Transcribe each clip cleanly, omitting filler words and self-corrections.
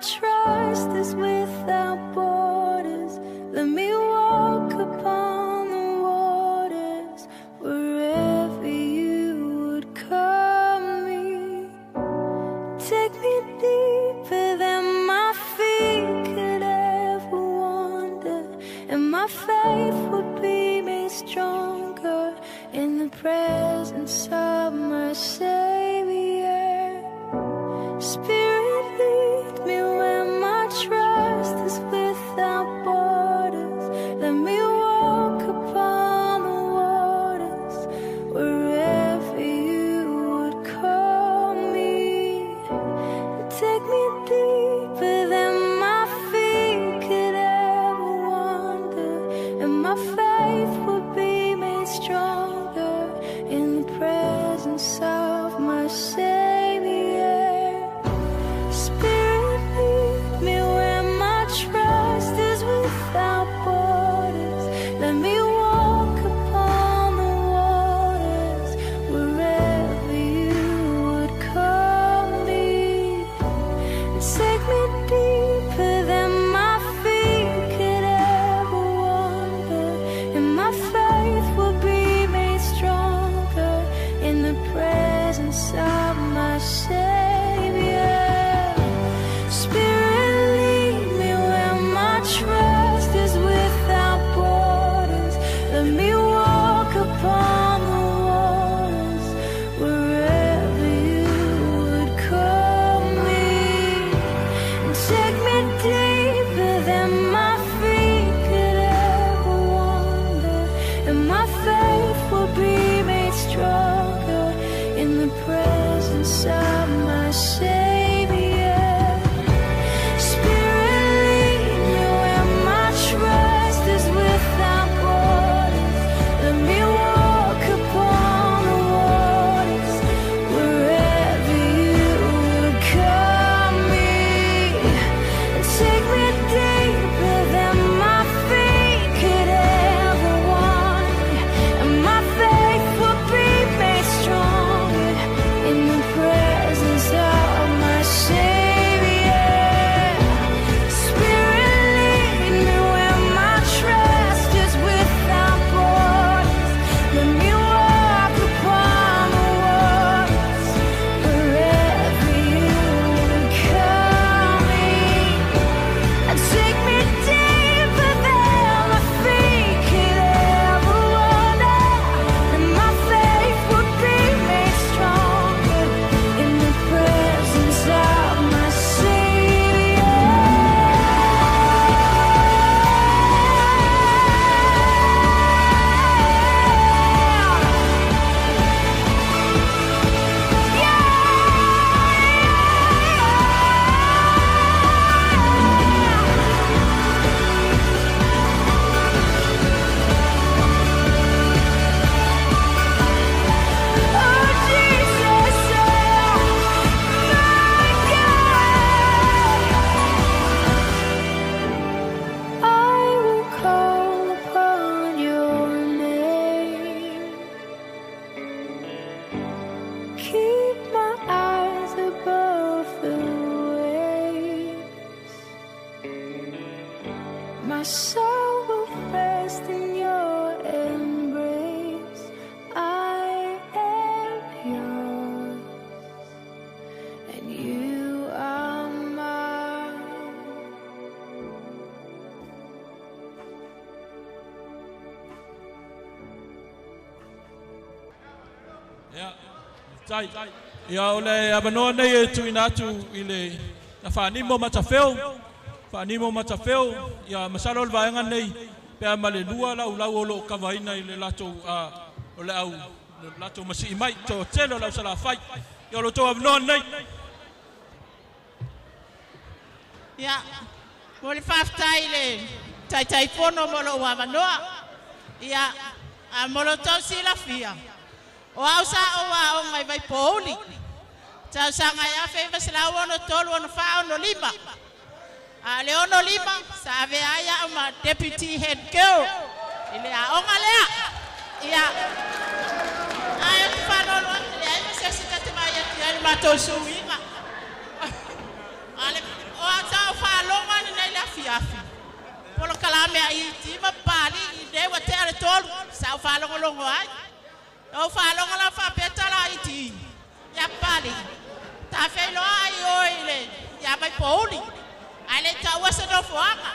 trust is without borders. Let me walk upon the waters wherever you would call me. Take me deeper than my feet could ever wander, and my faith would be made stronger in the presence of my Savior. Spirit, lead me where my trust is without borders. Let me walk upon the waters wherever you would call me. Take me deeper than my feet could ever wander, and my faith would be made stronger in the presence of my Savior. Spirit, lead me where my trust is without borders. Let me walk upon the waters wherever you would call me. Take me deeper than my feet could ever wander, and my faith will be made stronger in the presence of my Savior. Spirit, lead me where my trust is without borders. Let me walk upon the waters wherever you would call me. And take me deeper than my feet could ever wander, and my faith will be made stronger in the presence of my Savior. Spirit, lead me where my trust is without borders. Let me walk upon the waters wherever you would call me. And take me deeper than my feet could ever wander, and my faith will be made stronger in the presence of my Savior. Spirit, lead me where my trust is without borders. Let me walk upon the waters wherever you would call me. And take me deeper than my feet could ever wander, and my faith would be made stronger in the presence of my Savior. Oh, Jesus, my God. I will call upon your name. Keep my eyes above the waves. My soul will rest in your embrace. I am yours, and you are mine. Ia, tai. Ia, o le avanoa nei e tuuina atu i le na Faanimo Matafeo. Faanimo Matafeo, ia masalo o le vaega nei pe a ma le lua laulau o loo kavaina i le latou o le au le latou masii mai toatele o le au Salafai. Ia, o lo outou avanoa nei. Ia, mo le faafetai i le Taitaifono mo lou avanoa. Ia, a mo lo outou silafia, o au sa ou aoga i Vaipouli, tausaga e 1963, 64, 65. A le 65, sa avea ai au ma deputy head girl i le aoga lea. Ia, ae ou te faanoano atu, leai ma se asi ta te vaai atu ai le matou suiga. A le, o au sa afiafi polokalame a IT ma Papali'i lea ua tea le 3 sa ou faalogologo ai. Na ou faalogo la faapea tala a IT ia Papali'i, tafeiloai oe i le ia Vaipouli ae le i taua se nofoaga.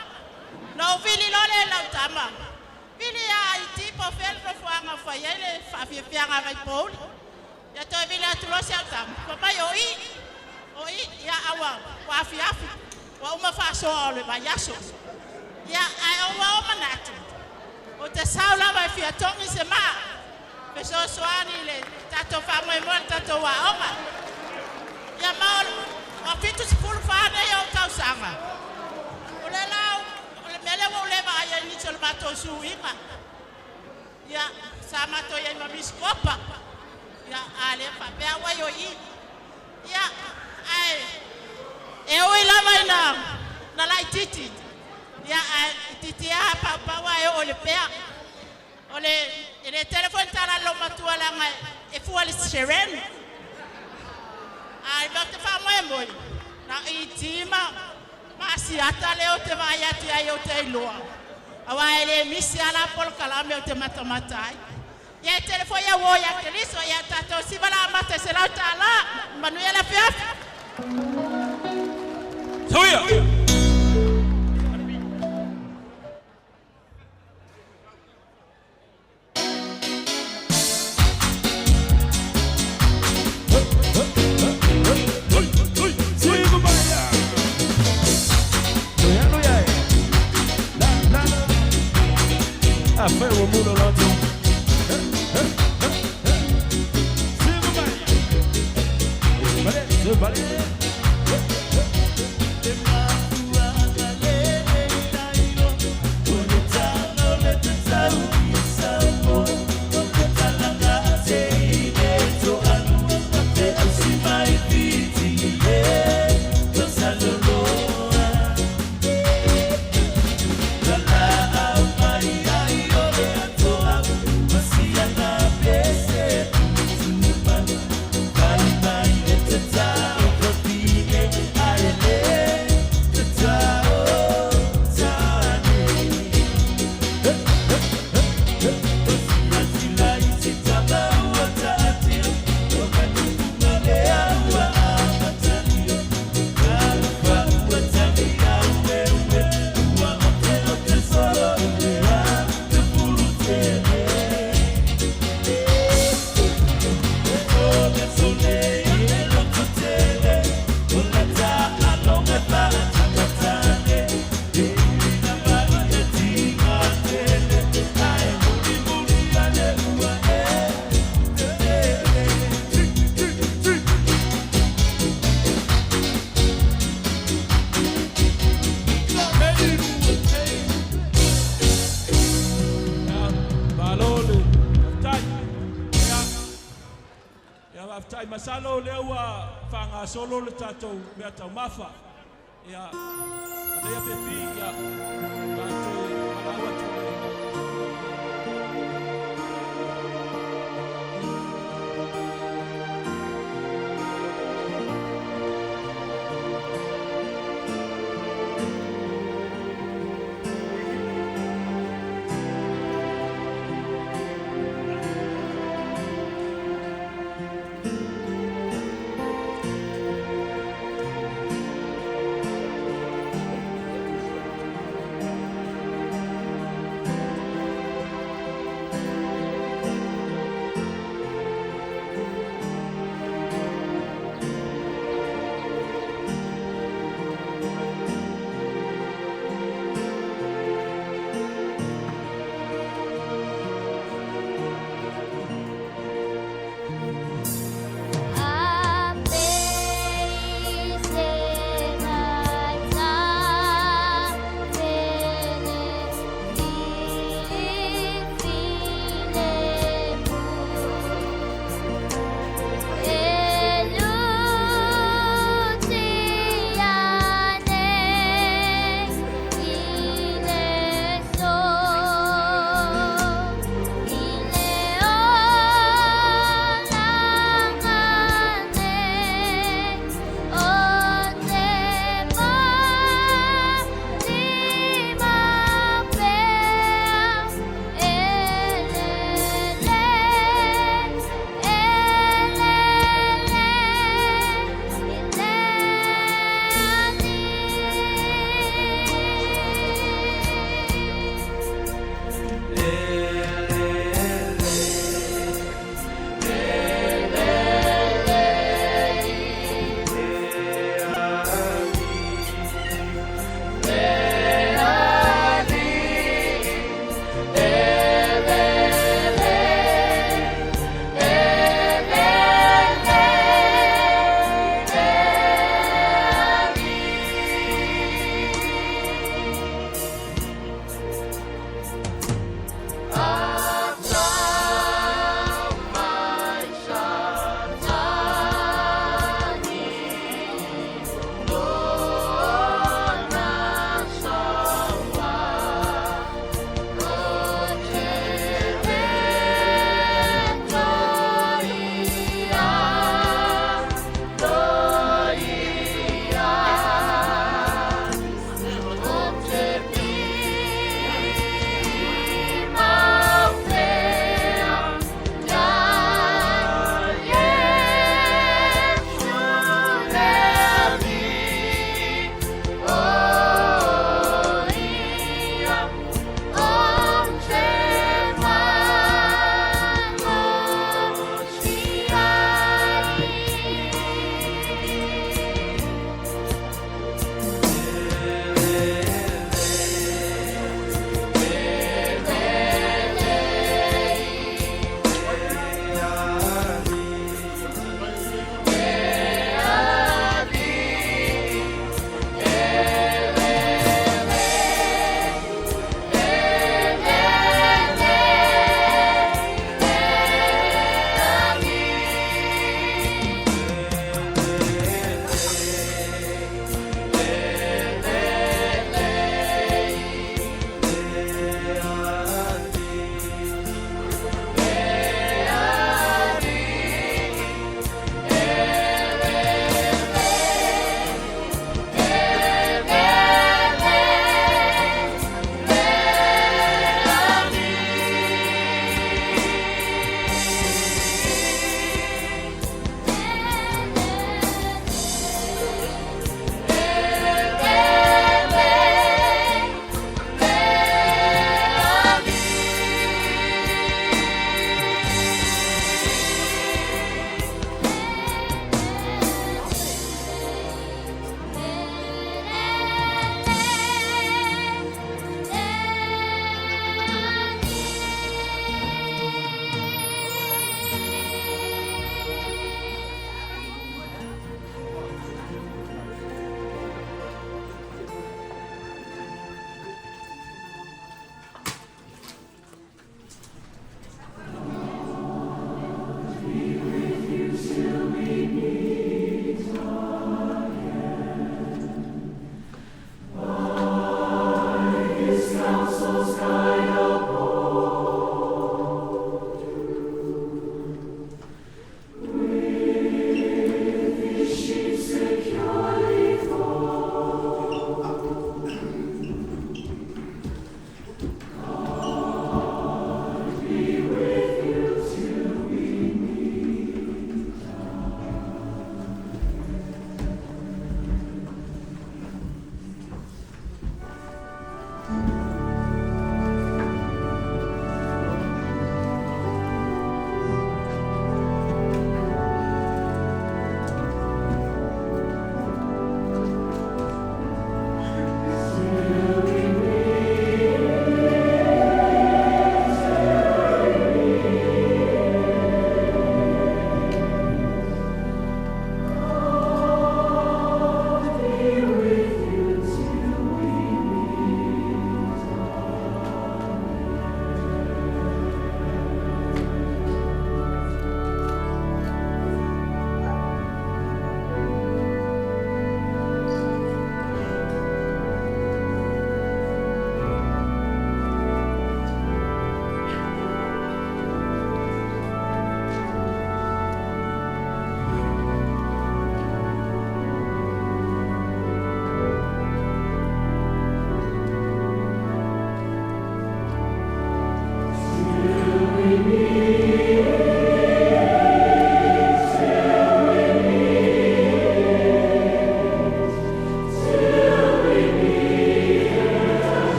Na ou vili loa lea i lau tama, vili ia IT po o fea le nofoaga o fai ai le faafiafiaga a Vaipouli. Ia toe vili atu loa si au tama, fai mai o i, o i, ia a ua afiafi, ua uma faasoa o le vaiaso. Ia, ae ua ou manatu, ou te sau lava e fia togi se maa, fesoasoani i le tatou faamoemoe i le tatou aoga. Ia ma ua 74 nei ou tausaga, o le la o le mea lea ua ou le vaai ai i nisi o le matou suiga. Ia, sa matou i ai ma Miss Kopa, ia, a le faapea ua i o i. Ia, ae e ui lava ina na laitiiti, ia, ae itiiti lava paupau ae oo i le pea. O le, e le tele foi ni tala a le loomatua leaga e fua i le Seren. Ae ou te faamoemoe, na o IT ma Asiata lea ou te vaai atu i ai ou te iloa, aua e le misi lava la polokalame ou te matamata ai. Ia e tele foi auō ia Keriso, ia tatou siva le amata i $100. Manuia le afiafi. Tauia! Malo le faafetai. Ia, ia faafetai. Masalo o lea ua faagasolo le tatou meataumafa. Ia, Maria Pepi, ia, matou valaau atu i le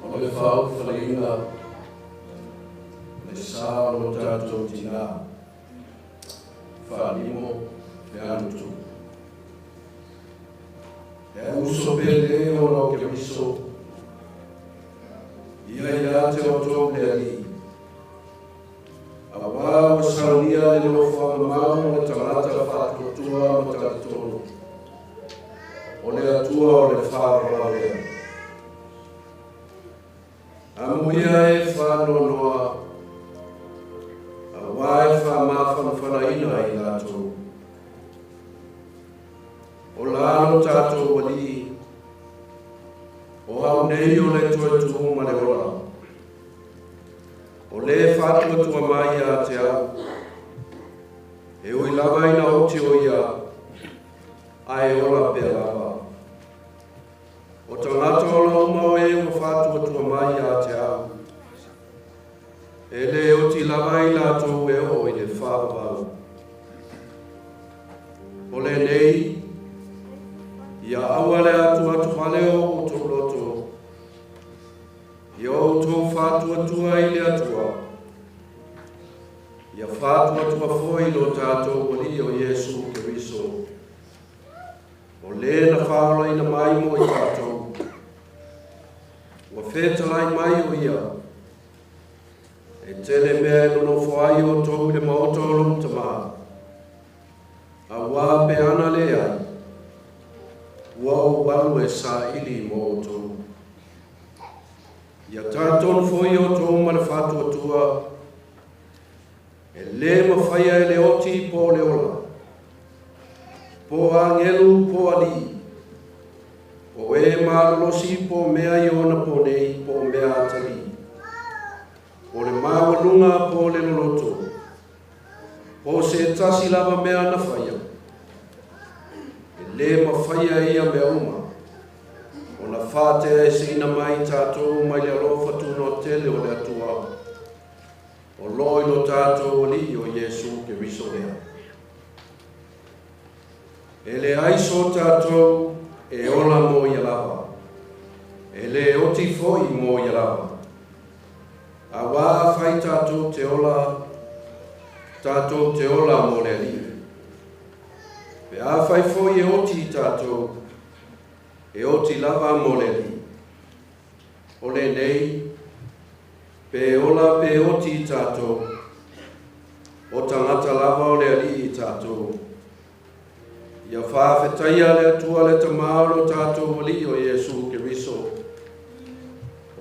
O le faaulufaleina le sa o lo tatou tinā, Faalimo Fealutu. E uso pele o lau Keriso, ia ia te outou le Alii. Auā ua saunia le nofoaga mau o le tagata faatuatua ma talitonu, o le Atua o le faavavau lea. Amuia e faanoanoa, auā e faamafanafanaina ai latou. O la lo tatou Alii, o au nei o le toe tū ma le ola. O lē faatuatua mai ia te au, e ui lava ina oti o ia, ae ola pea lava. O tagata ola uma o e ua faatuatua mai ia te au, e lē oti lava i latou e oo i le faavavau. O lenei, ia aua le atuatu vale o outou loto, ia outou faatuatua i le Atua, ia faatuatua foi lo tatou Alii o Iesu Keriso, o lē na faaolaina mai mo i tatou, ua fetalai mai o ia, e tele mea e nonofo ai outou i le maota o lou Tamā, auā pe ana leai, ua ou alu e saili mo outou. Ia talitonu foi outou ma le faatuatua, e lē mafaia e le oti po o le ola, po o agelu po o alii, po o e malolosi po o mea i ona po nei po o mea atalii, po o le maualuga po o le loloto, po o se tasi lava mea na faia, e lē mafaia e ia mea uma ona faateaeseina mai tatou mai le alofa tunoa tele o le Atua, o loo i lo tatou Alii o Iesu Keriso lea. E leai so tatou e ola mo ia lava, e lē oti foi mo ia lava. Auā afai tatou te ola, tatou te ola mo le Alii. Pe afai foi e oti i tatou, e oti lava mo le Alii. O lenei, pe ola pe oti i tatou, o tagata lava o le Alii i tatou. Ia faafetaia le Atua le Tamā o lo tatou Alii o Iesu Keriso,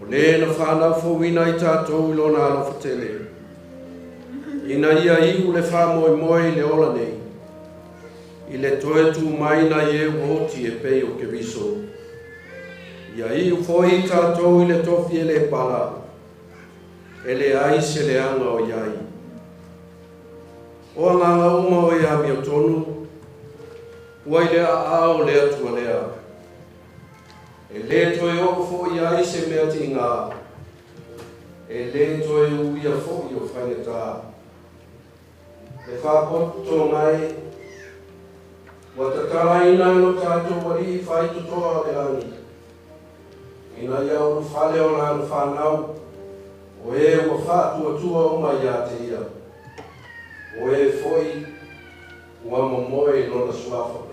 o lē na fanau fouina i tatou i lona alofa tele, ina ia iu le faamoemoe i le ola nei, i le toe tū mai nai e ua oti e pei o Keriso. Ia iu foi i tatou i le tofi e lē pala, e leai se leaga o i ai. O agaga uma o e amiotonu, ua i le aao o le Atua lea. E lē toe oo foi i ai se mea tigā, e lē toe uia foi o faigatā. Le faapotopotoga e, ua tatalaina e lo tatou Alii faitotoa o le lagi, ina ia ulufale o lana fanau, o e ua faatuatua uma ia te ia, o e foi ua momoe i lona suafa paia.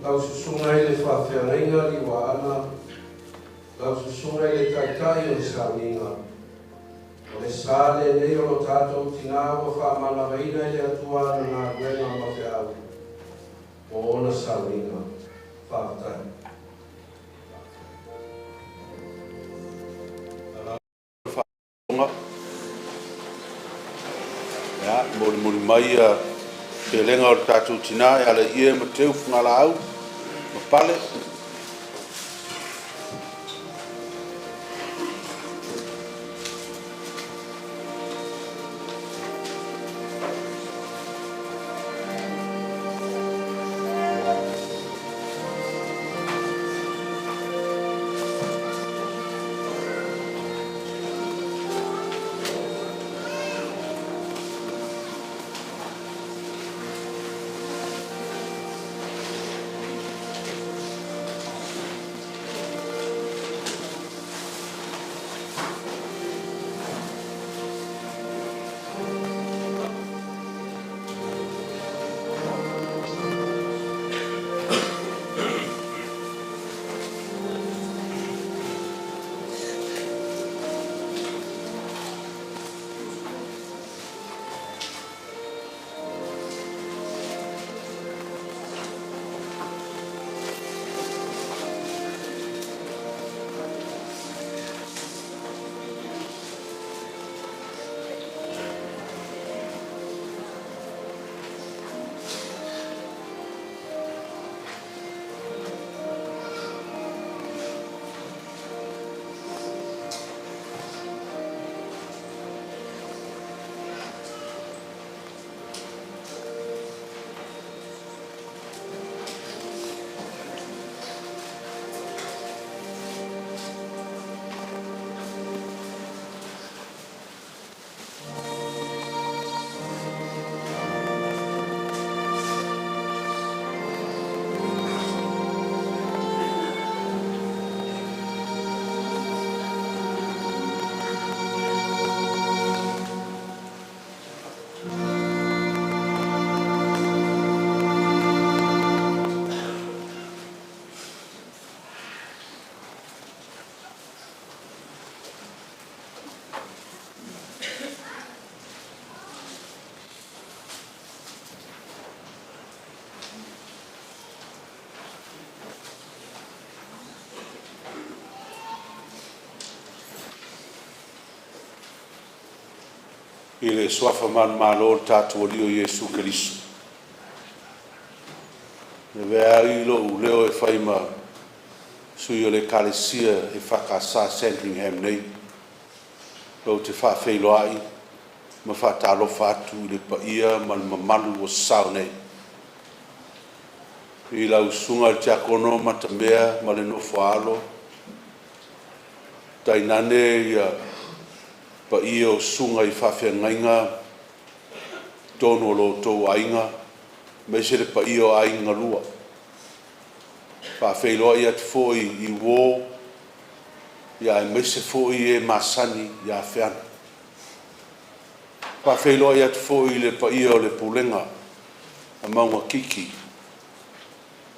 Lau susuga i le faafeagaiga Liuaana, lau susuga i le taitai o le sauniga, o le sa lenei o lo tatou tinā ua faamanavaina i le Atua ana galuega ma feau mo ona sauniga. Faafetai. Molimoli mai ia felega o le tatou tinā e ala i ie ma teu fugalaau ma pale. I le suafa manumalo o le tatou Alii o Iesu Keriso, e avea ai lo'u leo e fai ma sui o le Ekalesia EFKS Sandringham nei, ou te faafeiloai ma faatalofa atu i le paia ma le mamalu ua sasao nei. I lau Susuga i le Tiakono Matamea ma le nofo a alo, tainane ia paia o susuga i faafeagaiga i totonu o lo outou aiga, aemaise le paia o aiga galua. E faafeiloai atu foi i uo, aemaise foi e masani ia Feano. E faafeiloai atu foi i le paia o le Pulega a Mauga Kiki,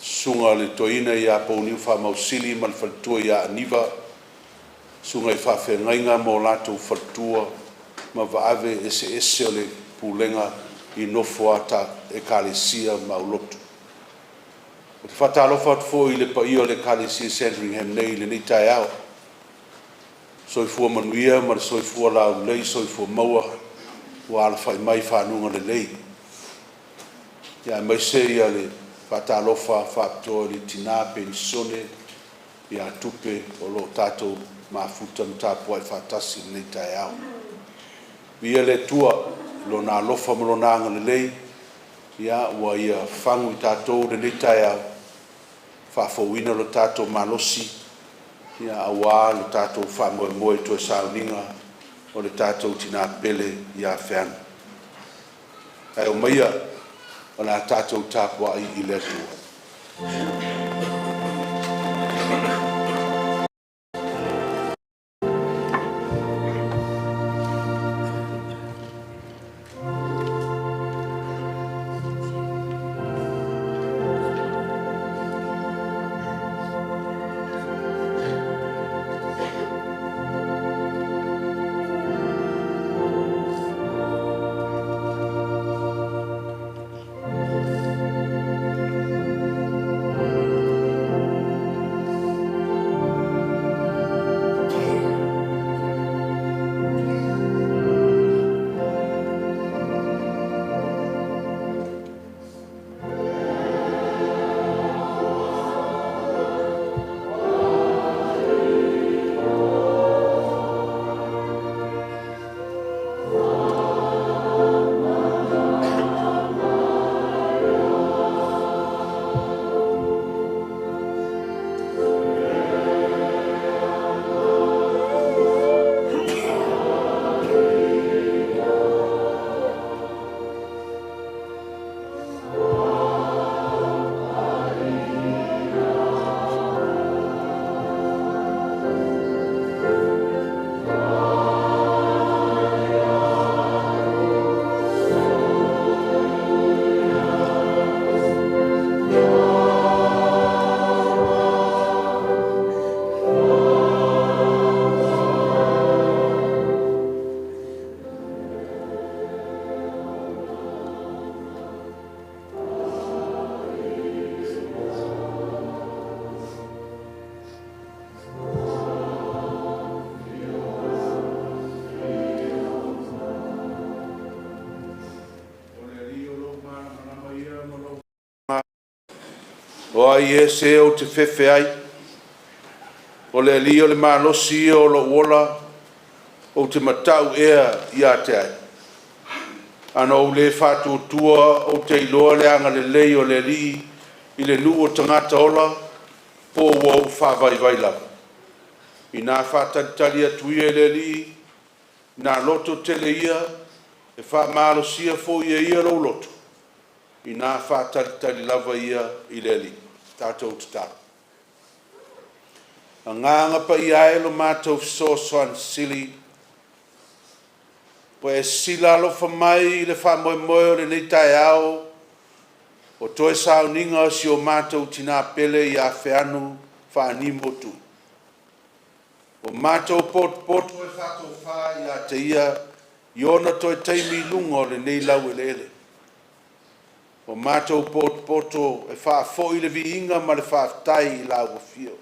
susuga i le Toeaina ia Poniu Faamausili ma le faletua ia Aniva, susuga i faafeagaiga ma o latou faletua ma vaave eseese o le pulega i nofo a Ekalesia ma aulotu. Ou te faatalofa atu foi i le paia o le Ekalesia Sandringham nei i lenei taeao. Soifua manuia ma le soifua laulelei, soifua maua ua alafai mai i fanuga lelei. Aemaise le faatalofa faapitoa i le tina penisione ia Tupe o lo o tatou mafuta ma tapuai faatasi i lenei taeao. Viia le Atua i Lona alofa ma Lona agalelei ua Ia fafagu i tatou i lenei taeao, faafouina lo tatou malosi aua lo tatou faamoemoe i toe sauniga o le tatou tina pele ia Feano. Ae aumaia o le a tatou tapuai i le Atua. O ai ē se ou te fefe ai? O le Alii o le malosi ia o lou ola, ou te mata'u ea ia te ai? Ana ou lē faatuatua ou te iloa le agalelei o le Alii i le nuu o tagata ola, po ua ou faavaivai lava. Inā faatalitali atu ia i le Alii, ina lototele ia, e faamalosia foi e ia lou loto, inā faatalitali lava ia i le Alii. Tatou tatalo. Agaga Paia e lo matou fesoasoani sili, ua e sisila alofa mai i le faamoemoe o lenei taeao o toe sauniga o si o matou tina pele ia Feanu Faanimo Tui. Ua matou potopoto e faatofa ia te ia i ona toe taimi i luga o lenei laueleele. Ua matou potopoto e faafoi le viiga ma le faafetai i lau Afio.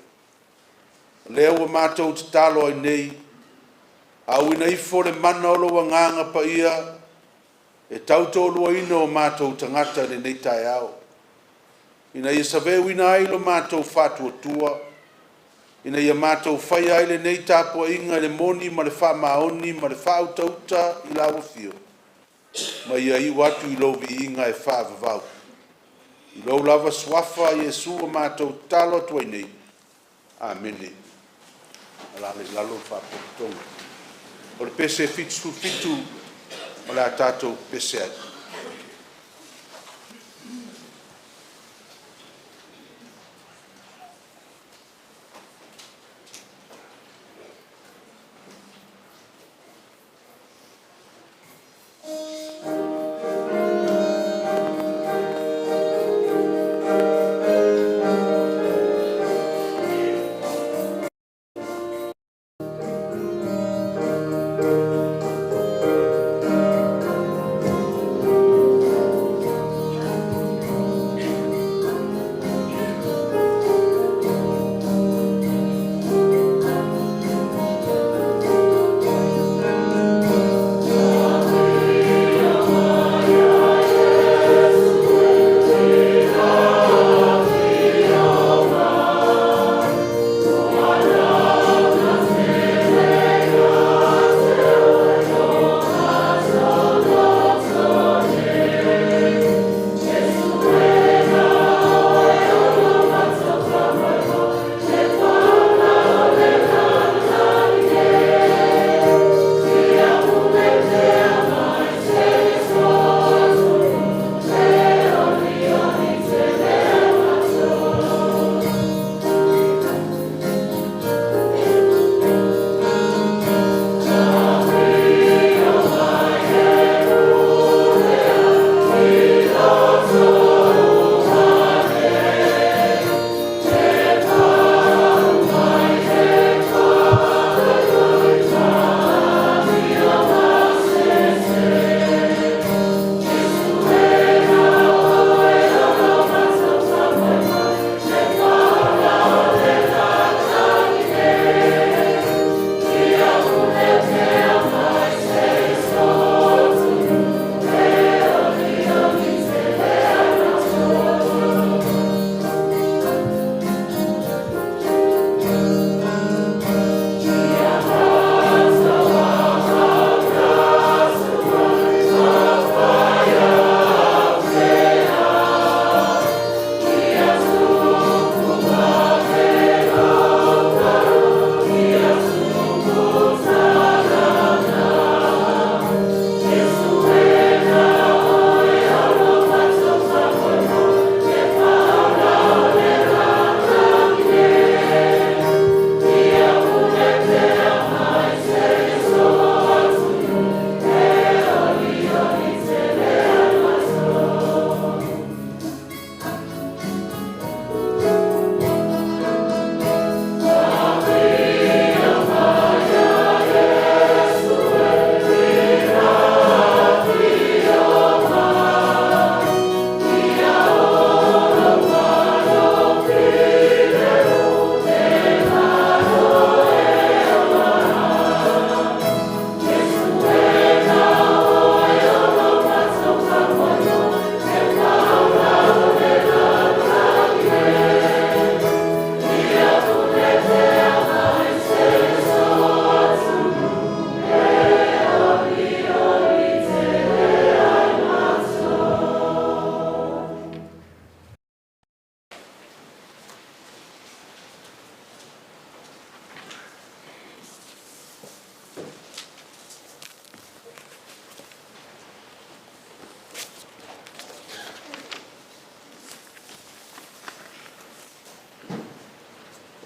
O lea ua matou tatalo ai nei, auina ifo le mana o lou Agaga Paia e tautoaluaina o matou tagata i lenei taeao, ina ia saveoina ai lo matou faatuatua, ina ia matou faia ai lenei tapuaiga i le moni ma le faamaoni ma le faautauta i lau Afio, ma ia iu atu i lou viiga e faavavau. I lou lava Suafa Iesu ua matou tatalo atu ai nei. Amene. O le a i lalo le faapotopotoga. O le pese 77 o le a tatou pepese ai.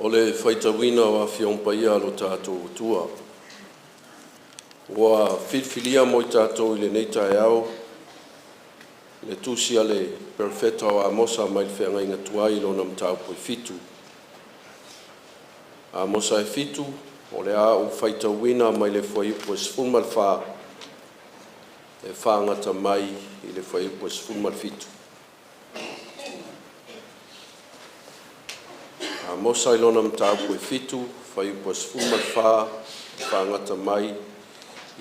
O le faitauina o Afioga Paia a lo tatou Atua ua filifilia mo i tatou i lenei taeao le tusi a le Perofeta o Amosa mai le Feagaiga Tuai i lona mataupu e 7. Amosa e 7, o le a ou faitauina mai le fuaiupu e 14 e fagata mai i le fuaiupu e 17. Amosa i lona mataupu e 7, fuaiupu e 14 e fagata mai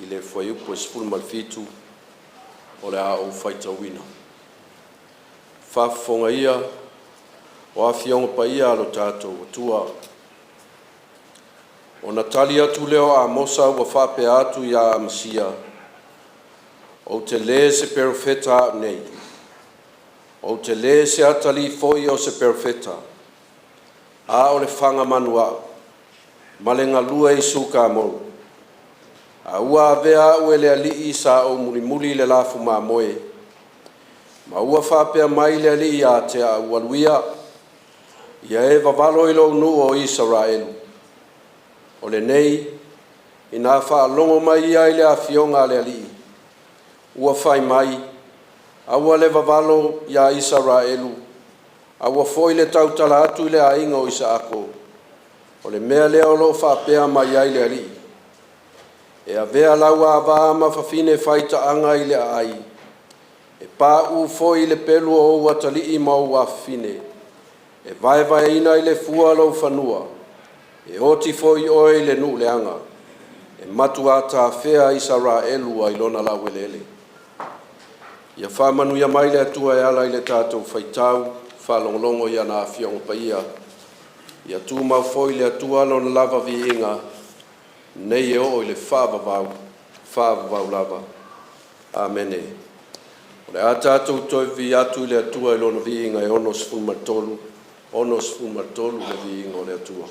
i le fuaiupu e 17 o le a ou faitauina. Faafofoga ia o Afioga Paia a lo tatou Atua, ona tali atu lea o Amosa ua faapea atu ia Amasia, “Ou te le se perofeta a'u nei, ou te le se atalii foi o se perofeta, a o le fagamanu a'u, ma le galue i Sukamolu. A ua avea a'u e le Alii sa ou mulimuli le lafu mamoe, ma ua faapea mai le Alii ia te a'u, Alu ia, ia e vavalo i lou nuu o Isaraelu. O lenei, ina faalogo mai ia i le afioga a le Alii, ua fai mai, Aua le vavalo ia Isaraelu, aua foi le tautala atu i le aiga o Isaako. O le mea lea o loo faapea mai ai le Alii, E avea lau ava ma fafine faitaaga i le aai, e pauu foi i le pelu o ou atalii ma ou afafine, e vaevaeina i le fua lou fanua, e oti foi oe i le nuu leaga, e matua tafea Isaraelu ai lona laueleele.” Ia faamanuia mai le Atua e ala i le tatou faitau faalogologo i ana Afioga Paia. Ia tumau foi le Atua lona lava viiga nei e oo i le faavavau, faavavau lava. Amene. O le a tatou toe vivii atu i le Atua i Lona viiga e 63, 63 le viiga o le Atua.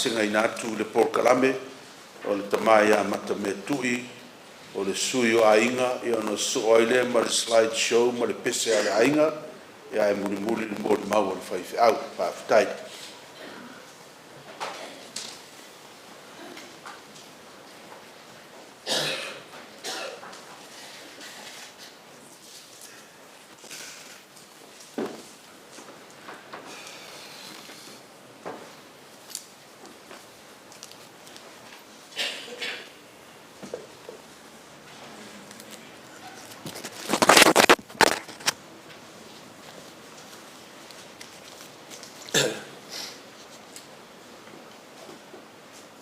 faavasegaina atu le polokalame o le tama ia Matametui o le sui o aiga, ia ona sosoo ai lea ma le slide show ma le pese a le aiga, ae mulimuli le molimau a le faifeau. Faafetai.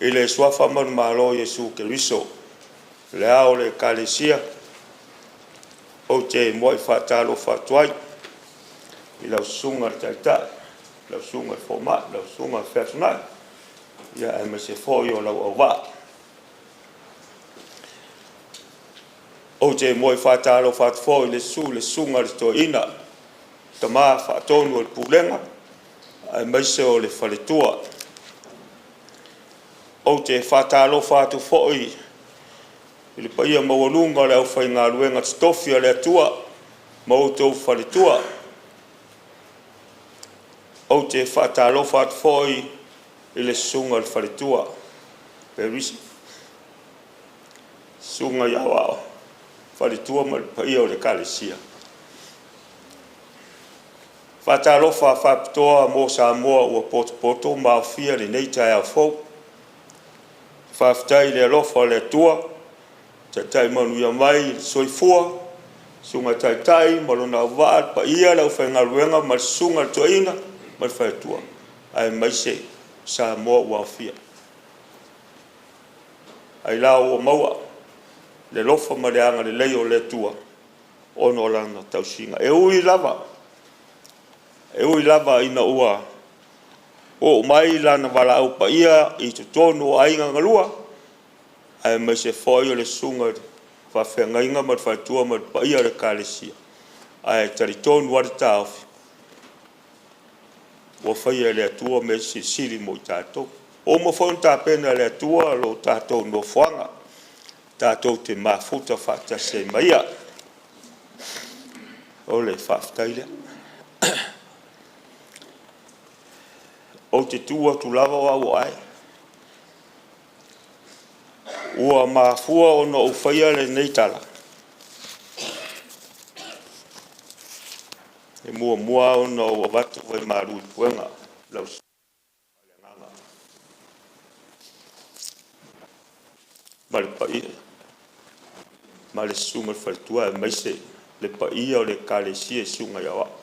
I le suafa manumalo o Iesu Keriso, le ao o le Ekalesia, ou te muai faatalofa atu ai i lau Susuga i le Taitai, lau Susuga i le Fomai, lau Susuga i le Featunai, aemaise foi o lau auvaa. Ou te muai faatalofa atu foi i le susu i le Susuga i le Toeaina, Tama Faatonu o le Pulega aemaise o le faletua. Ou te faatalofa atu foi i le paia maualuga o le aufaigaluega totofi a le Atua ma outou faletua. Ou te faatalofa atu foi i le susuga i le faletua Perisi, susuga i Aoao, faletua ma le paia o le Ekalesia. E faatalofa faapitoa mo Samoa ua potopoto ma aofia i lenei taeao fou. Faafetai i le alofa o le Atua ua taitai manuia mai le soifua, susuga i le Taitai ma lona auvaa, le paia i le aufaigaluega ma le susuga i le Toeaina ma le faletua, aemaise Samoa ua aofia. Ailao ua maua le alofa ma le agalelei o le Atua ona o Lana tausiga. E ui lava ina ua oo mai Lana valaau paia i totonu o aiga galue, aemaise foi o le susuga i le faafeagaiga ma le faletua ma le paia o le Ekalesia, ae talitonu lava le taofi, ua faia e le Atua mea silisili mo i tatou. Ua uma foi ona tapena e le Atua lo tatou nofoaga tatou te mafuta faatasi ai ma Ia. O le faafetai lea. Ou te tu atu lava o au o Ae. Ua mafua ona ou faia lenei tala, e muamua ona ou avatu vaimalu i puega i lau Susuga Faaleagaga ma le susuga i le faletua aemaise le paia o le Ekalesia i Susuga i Aoao.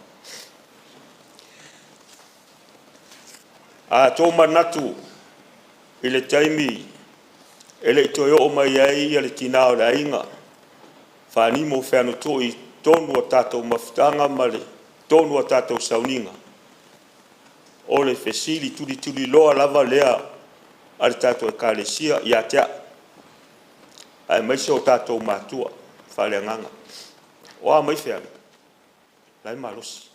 A tomanatu i le taimi e le i toe oo mai ai le tina o le aiga, Faanimo Feanutui i totonu o tatou mafutaga ma totonu o tatou sauniga, o le fesili tulituliloa lava lea a le tatou Ekalesia ia te a'u aemaise o tatou matua faaleagaga, “O a mai Feanu? La e malosi.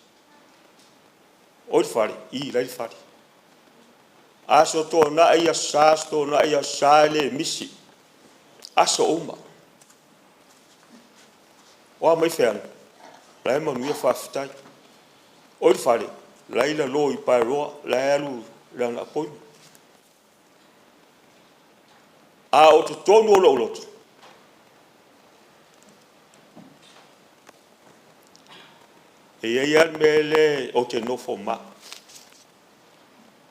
O i le fale?” I, la e i le fale. Aso Toonai, Aso Sa, Aso Toonai, Aso Sa, e le misi, aso uma. O a mai Feanu? La e manuia faafetai. O i le fale? La e i lalo i Paeroa la e alu i lana appointment. A o totonu o lou loto, e i ai lava le mea lea ou te nofo ma au,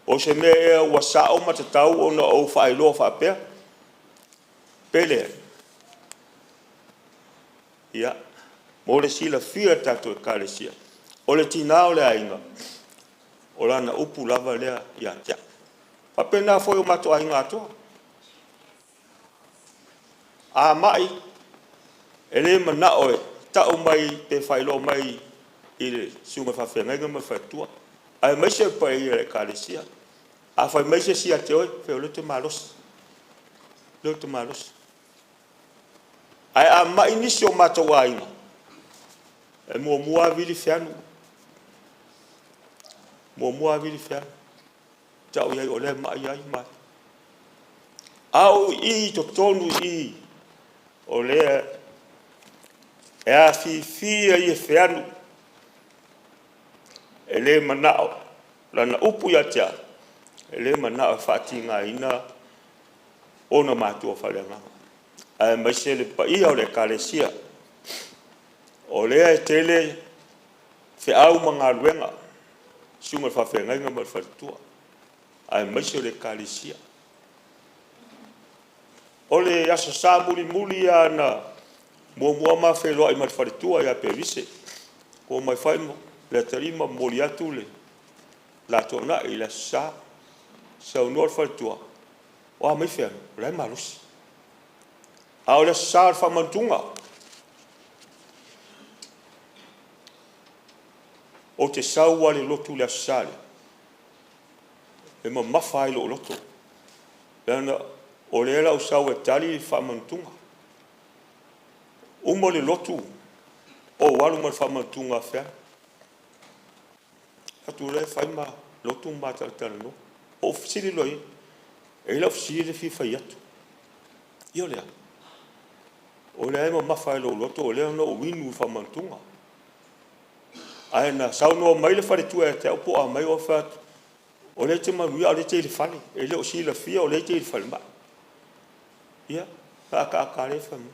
o se mea ea ua sao ma tatau ona ou faailoa faapea? Pe leai? Ia, mo le silafia e le tatou Ekalesia, o le tina o le aiga, o lana upu lava lea ia te au. E faapena foi i o matou aiga atoa. A mai, e le manao e tau mai pe faailoa mai i le susuga i le faafeagaiga ma le faletua, aemaise le paia o le Ekalesia. A fai mai se isi ia te oe, fai atu, o lea ou te malosi, o lea ou te malosi. Ae a mai nisi o matou aiga, e muamua lava vili Feanu, muamua lava vili Feanu, tau i ai o lea e mai ai. A o i i totonu i i, o lea e afifi ai e feanu, e le manao lana upu ia te au, e le manao e faatigaina ona matua faaleagaga, aemaise le paia o le Ekalesia. O lea e tele feau ma galuega, susuga i le faafeagaiga ma le faletua, aemaise o le Ekalesia. O le Aso Sa mulimuli lava na muamua ma feiloai ma le faletua ia Perise, ua omai foi Leatalii ma momoli atu le la toonai i le Aso Sa. Saunoa le faletua, o a mai Feanu? O la e malosi. A o le Aso Sa o le faamanutuga, ou te sau lava i le lotu i le Aso Sa lea, e mamafa lava i lou loto, leaga o lea o le a ou sau e tali le faamanutuga. Uma le lotu ou alu ma le faamanutuga a Feanu. Alu atu lea fai ma lotu ma ma talatalanoa. Ou fesili loa i ai, e i ai lau fesili lea e fia fai atu. Ia o le a? O lea e mamafa lava i lou loto o lea na ou inu i le faamanutuga. Ae na saunoa mai le faletua ia te au po o a mai, ou fai atu, o lea e te manuia a o lea e te i le fale. E le o silafia o lea e te i le falemai. Ia, na ataata lava lea fai mai, e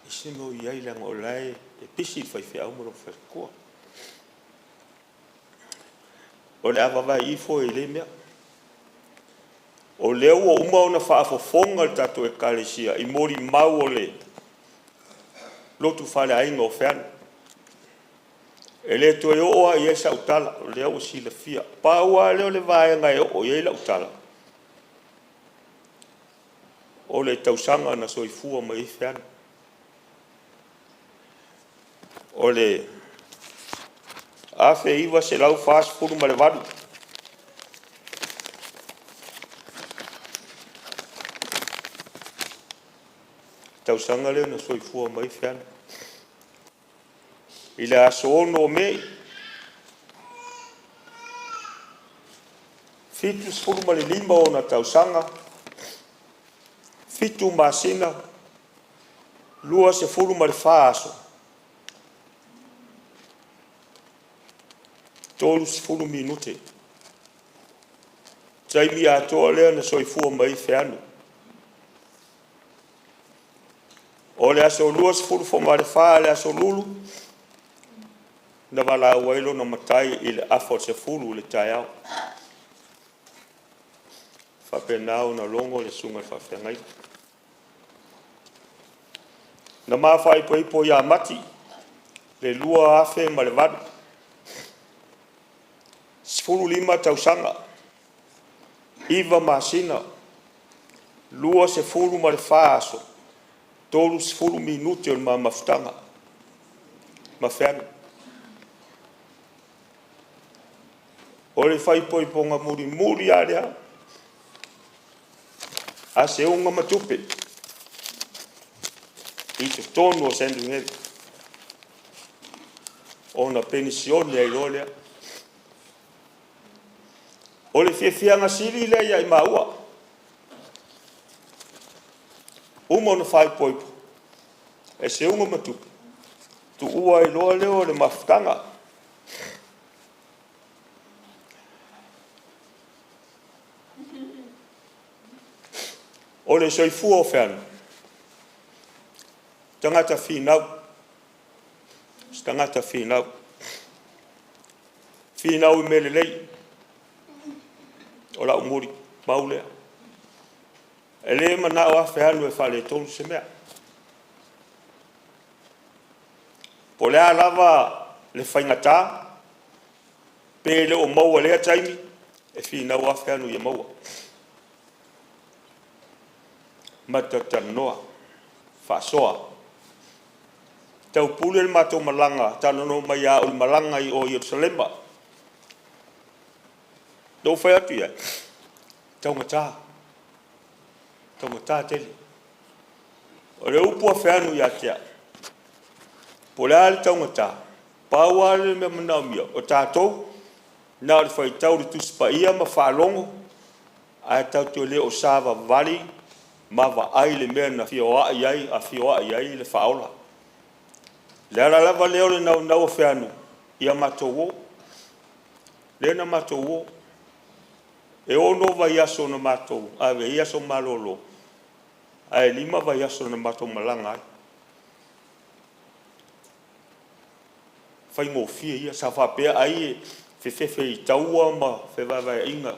leai se mea o i ai leaga o la e pisi le faifeau ma lona faletua. O le a vavae ifo i lea mea. O lea ua uma ona faafofoga le tatou Ekalesia i molimau o le lotu faaleaiga o Feanu. E le toe oo lava i ai sau tala, o lea ua silafia. Pau lava lea o le vaega e oo i ai lau tala, o le tausaga na soifua mai ai Feanu. O le 1948, tausaga lea na soifua mai ai Feanu. I le aso 6 o Me, 75 ona tausaga, 7 masina, 24 aso, 30 minute. Taimi atoa lea na soifua mai ai Feanu. O le aso 20 Fogalefa, le aso Lulu na valaau ai lona matai i le afa o le 10 i le taeao. E faapena ona logo le susuga i le faafeagaiga. Na ma faaipoipo ia Mati i le 2008, 15 tausaga, 9 masina, 24 aso, 30 minute o le ma mafutaga ma Feanu. O le faaipoipoga mulimuli lava lea a Seuga ma Tupe i totonu o Sandringham ona penisione ai loa lea. O le fiafiaga sili lea ia i maua, uma ona faaipoipo e Seuga ma Tupe, tuua ai loa lea o le mafutaga. O le soifua o Feanu, tagata finau, o se tagata finau, finau i mea lelei. O lau molimau lea. E le manao lava Feanu e faaletonu se mea. Po o le a lava le faigata, pe le o maua i lea taimi, e finau lava Feanu ia maua. Ma talatalanoa, faasoa. Taupule le matou malaga, talanoa mai ia au i le malaga i o i Yerusalema. Na ou fai atu i ai, e taugata, taugata tele. O le upu a Feanu ia te au, po o le a le taugata, pau lava le mea manaomia, o tatou na o le faitau i le Tusi Paia ma faalogo ae tatou te le o savavali. Ma vaai le mea na fioai ai, a fioai ai le faaola. Le ala lava lea o le naunau o Feanu, ia matou o. Lea na matou o. E 6 vaiaso na matou ave ai aso malolo, ae 5 vaiaso na matou malaga ai. Faigofie ia, sa faapea ai e fefefe i taua ma fevaevaeaiga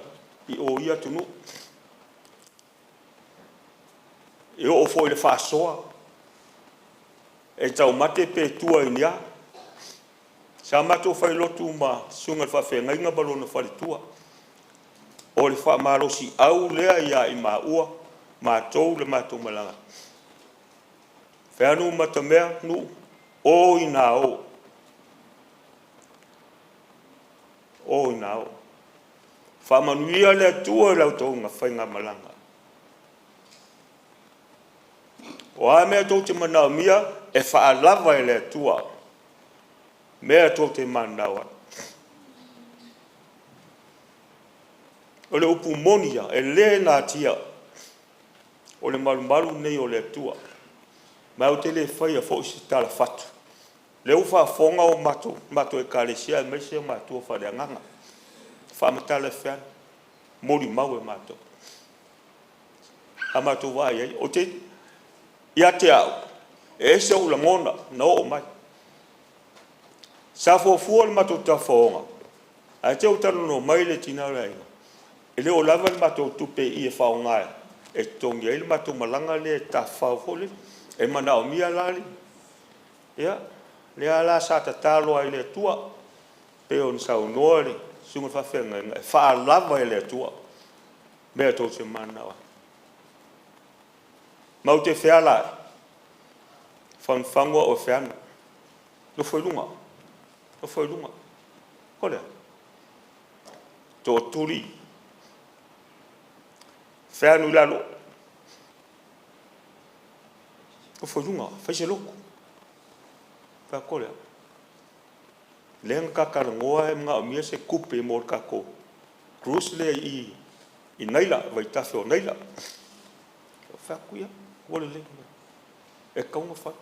i o i atunuu. E oo foi i le faasoa, e taumate pe tua i ni a. Sa matou failotu ma susuga i le faafeagaiga ma lona faletua. O le faamalosiau lea ia i maua, matou le matou malaga. Feanu matamea nuu, o ina o, o ina o. Faamanuia le Atua i la outou faigamalaga. O a mea tou te manaomia, e faalava e le Atua mea tou te mananao ai. O le upu moni lava, e le natia, o le malumalu lenei o le Atua. Ma ou te le faia foi se tala fatu. O lea ua faafofoga o matou ekalesia aemaise o matua faaleagaga. Faamatala e Feanu, molimau e matou. A matou vaai i ai, ou te, ia te au, e ese ou lagona na oo mai. Sa fuafua le matou tafaoga, ae te i ua talanoa mai le tina o le aiga, e le o lava le matou tupe i i e faaaoga e totogi ai le matou malaga lea e tafafao foi lele. E manaomia la le, ia, lea la sa tatalo ai i le Atua, pei ona saunoa le susuga i le faafeagaiga, e faalava e le Atua mea tou te mananao ai. Matou te feala ai, fagufagu au e Feanu, nofo i luga, nofo i luga. O le a? Tootuli, Feanu i lalo, nofo i luga, fai se lotu. Fai atu o le a? Lea na ta talanoa e manaomia se tupe mo le tatou cruise lea i i Naila, vaitafe o Naila. Ou fai atu, ia, ua lelei, e tatau ona fai.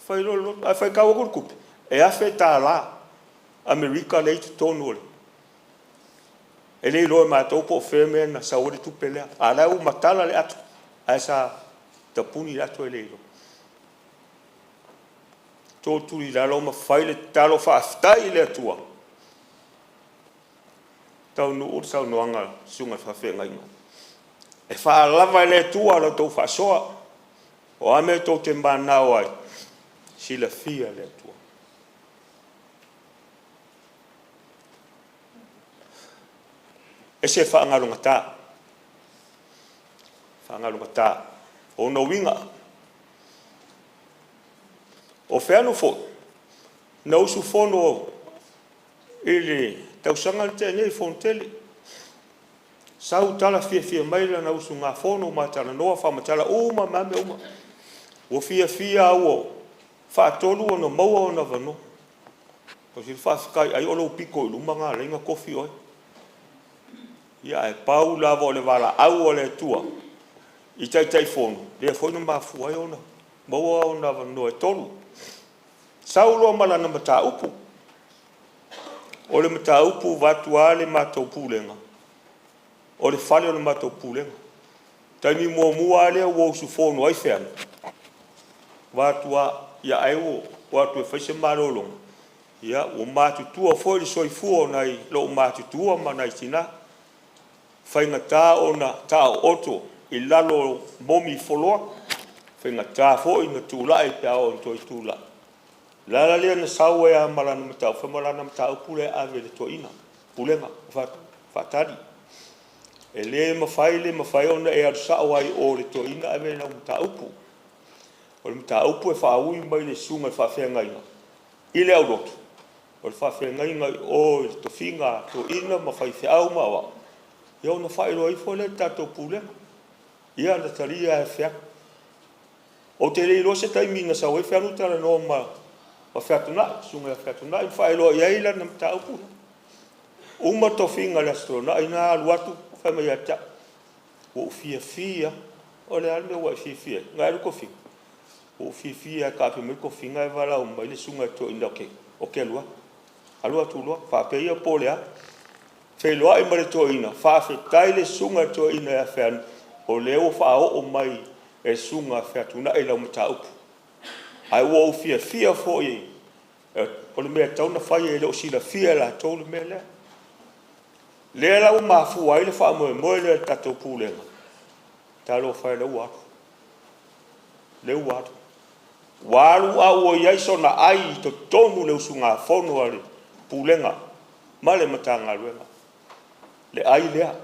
Fai loa le lotu, ae faitau atu le tupe, e $1,000 Amerika lea e i totonu o le… E le iloa e matou po o fea le mea na sau ai le tupe lea, a o la e ua matala le ato, ae sa tapuni le ato e le iloa. Tootuli i lalo ma fai le tatalo faafetai i le Atua, taunuu le saunoaga a le susuga i le faafeagaiga, e faalava e le Atua la outou faasoa. O a mea tou te mananao ai, silafia e le Atua. E ese le faagalogata, faagalogata. O ona uiga, o Feanu foi, na usufono i le tausaga na tea nei i le Fonotele, sau tala fiafia mai lana usugafono ma talanoa faamatala uma mai lava mea uma. Ua fiafia lava ua faatolu ona maua ona avanoa. Faafetai ai o lou pito i luma lena na ala ai ona tofi oe. Ia ae pau lava o le valaau a le Atua i Taitaifono, lea foi na mafua ai ona maua ona avanoa e 3. Sau loa ma lana mataupu, o le mataupu vaeatu lava le matou pulega, o le fale o le matou pulega. O le taimi muamua lava lea ua usufono ai Feanu, vaeatu lava, ia ai ua o atu e fai se malologa, ia ua matutua foi le soifua o nai loomatutua ma nai tina, faigata ona taooto i lalo o momi foloa, faigata foi ona tulai pe a oo ina toe tulai. O le ala lea na sau ai lava ma lana mataupu, fai ma o lana mataupu lea e ave i le toeaina, pulega faatali. E le mafai le mafai ona e alu sao lava i o i le toeaina ave lau mataupu. O le mataupu e faaui mai i le susuga i le faafeagaiga i le aulotu, o le faafeagaiga i o i le tofiga a toeaiina ma faifeau ma aoao, ia ona faailoa ifo lea i le tatou pulega. Ia na talia lava e Feanu. Ou te le iloa se taimi na sau ai Feanu talanoa ma Featunai, le susuga ia Featunai ma faailoa i ai lana mataupu lea. Uma tofiga i le Aso Toonai na alu atu fai mai ia te au, ua ou fiafia O le a le mea ua e fiafia ai? Na e alu tofiga? Ua ou fiafia lava e taape mai tofiga ae valaau mai le susuga i le toeaina ou te alu atu. Alu atu loa, faapea ia po o le a. Feiloai ma le toeaina, faafetai i le susuga i le toeaina ia Feanu, o lea ua faaoo mai e le susuga ia Featunai lau mataupu. Ae ua ou fiafia foi, o le mea e tatau ona fai e le o silafia e latou le mea lea. Lea la ua mafua ai le faamoemoe lea o le tatou Pulega, talofa e o lea ua alu, lea ua alu. Ua alu a ua i ai sona ai i totonu o le usugafono a le Pulega ma le Matagaluega, le ai lea,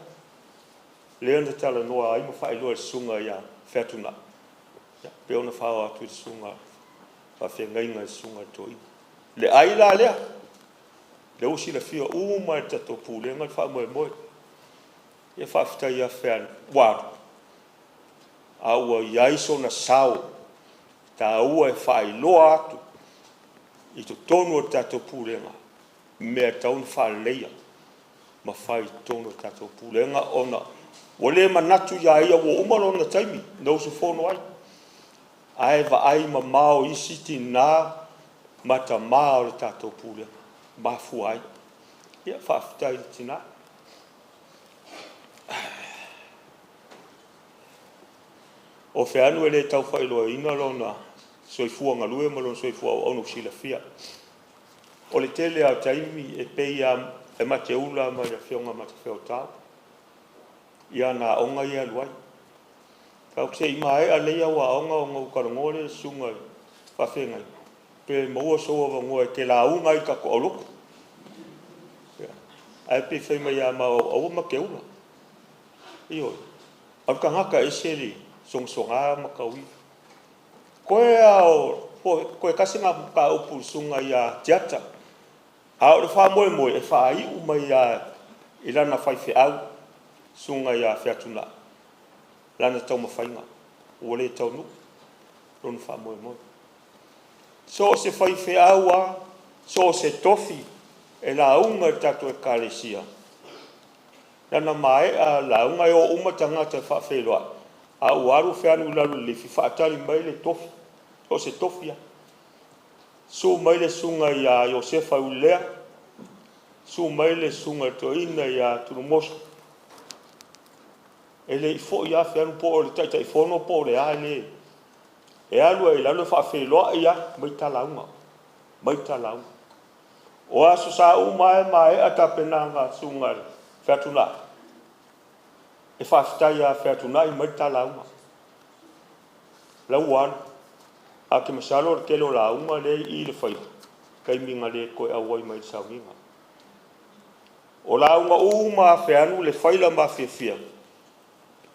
lea na talanoa ai ma faailoa e le susuga ia Featunai, e pei ona faaoo atu i le susuga i le faafeagaiga le susuga i le toeaina. Le ai la lea, lea ua silafia uma e le tatou Pulega le faamoemoe. Ia faafetai ia Feanu ua alu, a ua i ai sona sao taua e faailoa atu i totonu o le tatou Pulega mea e tatau ona faaleleia ma fai i totonu o le tatou Pulega ona ua le manatu ia ia ua uma lona taimi na usufono ai, ae vaai mamao i isi tina ma tama o le tatou Pulega, mafua ai. Ia faafetai i le tina. O Feanu e le tau faailoaina lona soifua galue ma lona soifua auauna ua silafia. O le tele lava o taimi e pei lava e ma te ula ma le afioga ia Matafeo Tau i ana aoga ia e alu ai. Ou te se i maea lelei au aoga ona ou talanoa lea i le susuga i le faafeagaiga, pe maua sou avanoa e te lauga ai i le tatou aulotu. Ae pei e fai mai ia maua, aua ma te ula. Ioe, o le tagata e ese le sogasoga ma tauivi. Toe lava o, toe tasi lena mataupu i le susuga ia Tiata, a o le faamoemoe e faaiu mai lava i lana faifeau, le susuga ia Featunai, lana taumafaiga ua le taunuu lona faamoemoe. So o se faifeau lava, so o se tofi e lauga i le tatou Ekalesia, lana maea lauga e o uma tagata e faafeiloai, a ua alu Feanu i lalo i le lifi faatali mai le tofi, so o se tofi lava. Susu mai le susuga ia Iosefa Uilelea, susu mai le susuga i le toeaina ia Tulimoso, e le i foi lava Feanu po o le Taitaifono po o le a, e le, e alu lava i lalo e faafeiloai lava, aumai ta lauga, aumai ta lauga. O Aso Sa uma lava e maea tapenaga a le susuga ia Featunai, e faafetai ia Featunai aumai le ta lauga. La ua alu, ae ou te masalo o le tele o lauga lea e i i le faila, taimi na le toe auai mai i le sauniga. O lauga uma lava a Feanu, le faila mafiafia,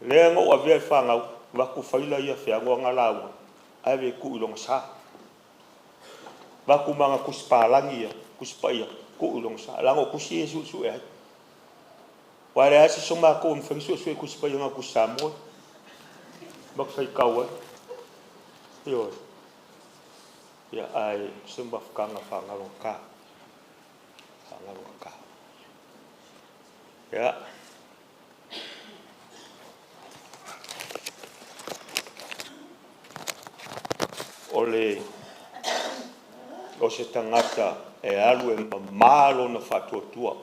lea na ou avea i le fanau, avatu faila ia a Feanu ana lauga, ave e tuu i lona sa. Avatu ma ana tusi palagi ia, Tusi Paia, tuu i lona sa, leaga o tusi ia e suesue ai. Aua e leai lava se isi o matou e mafai ona suesue Tusi Paia na o Tusi Samoa matou te faitau ai. Ioe. Ia, ae o se mafutaga faagalogata, faagalogata. Ia. O le o se tagata e alu e mama lona faatuatua.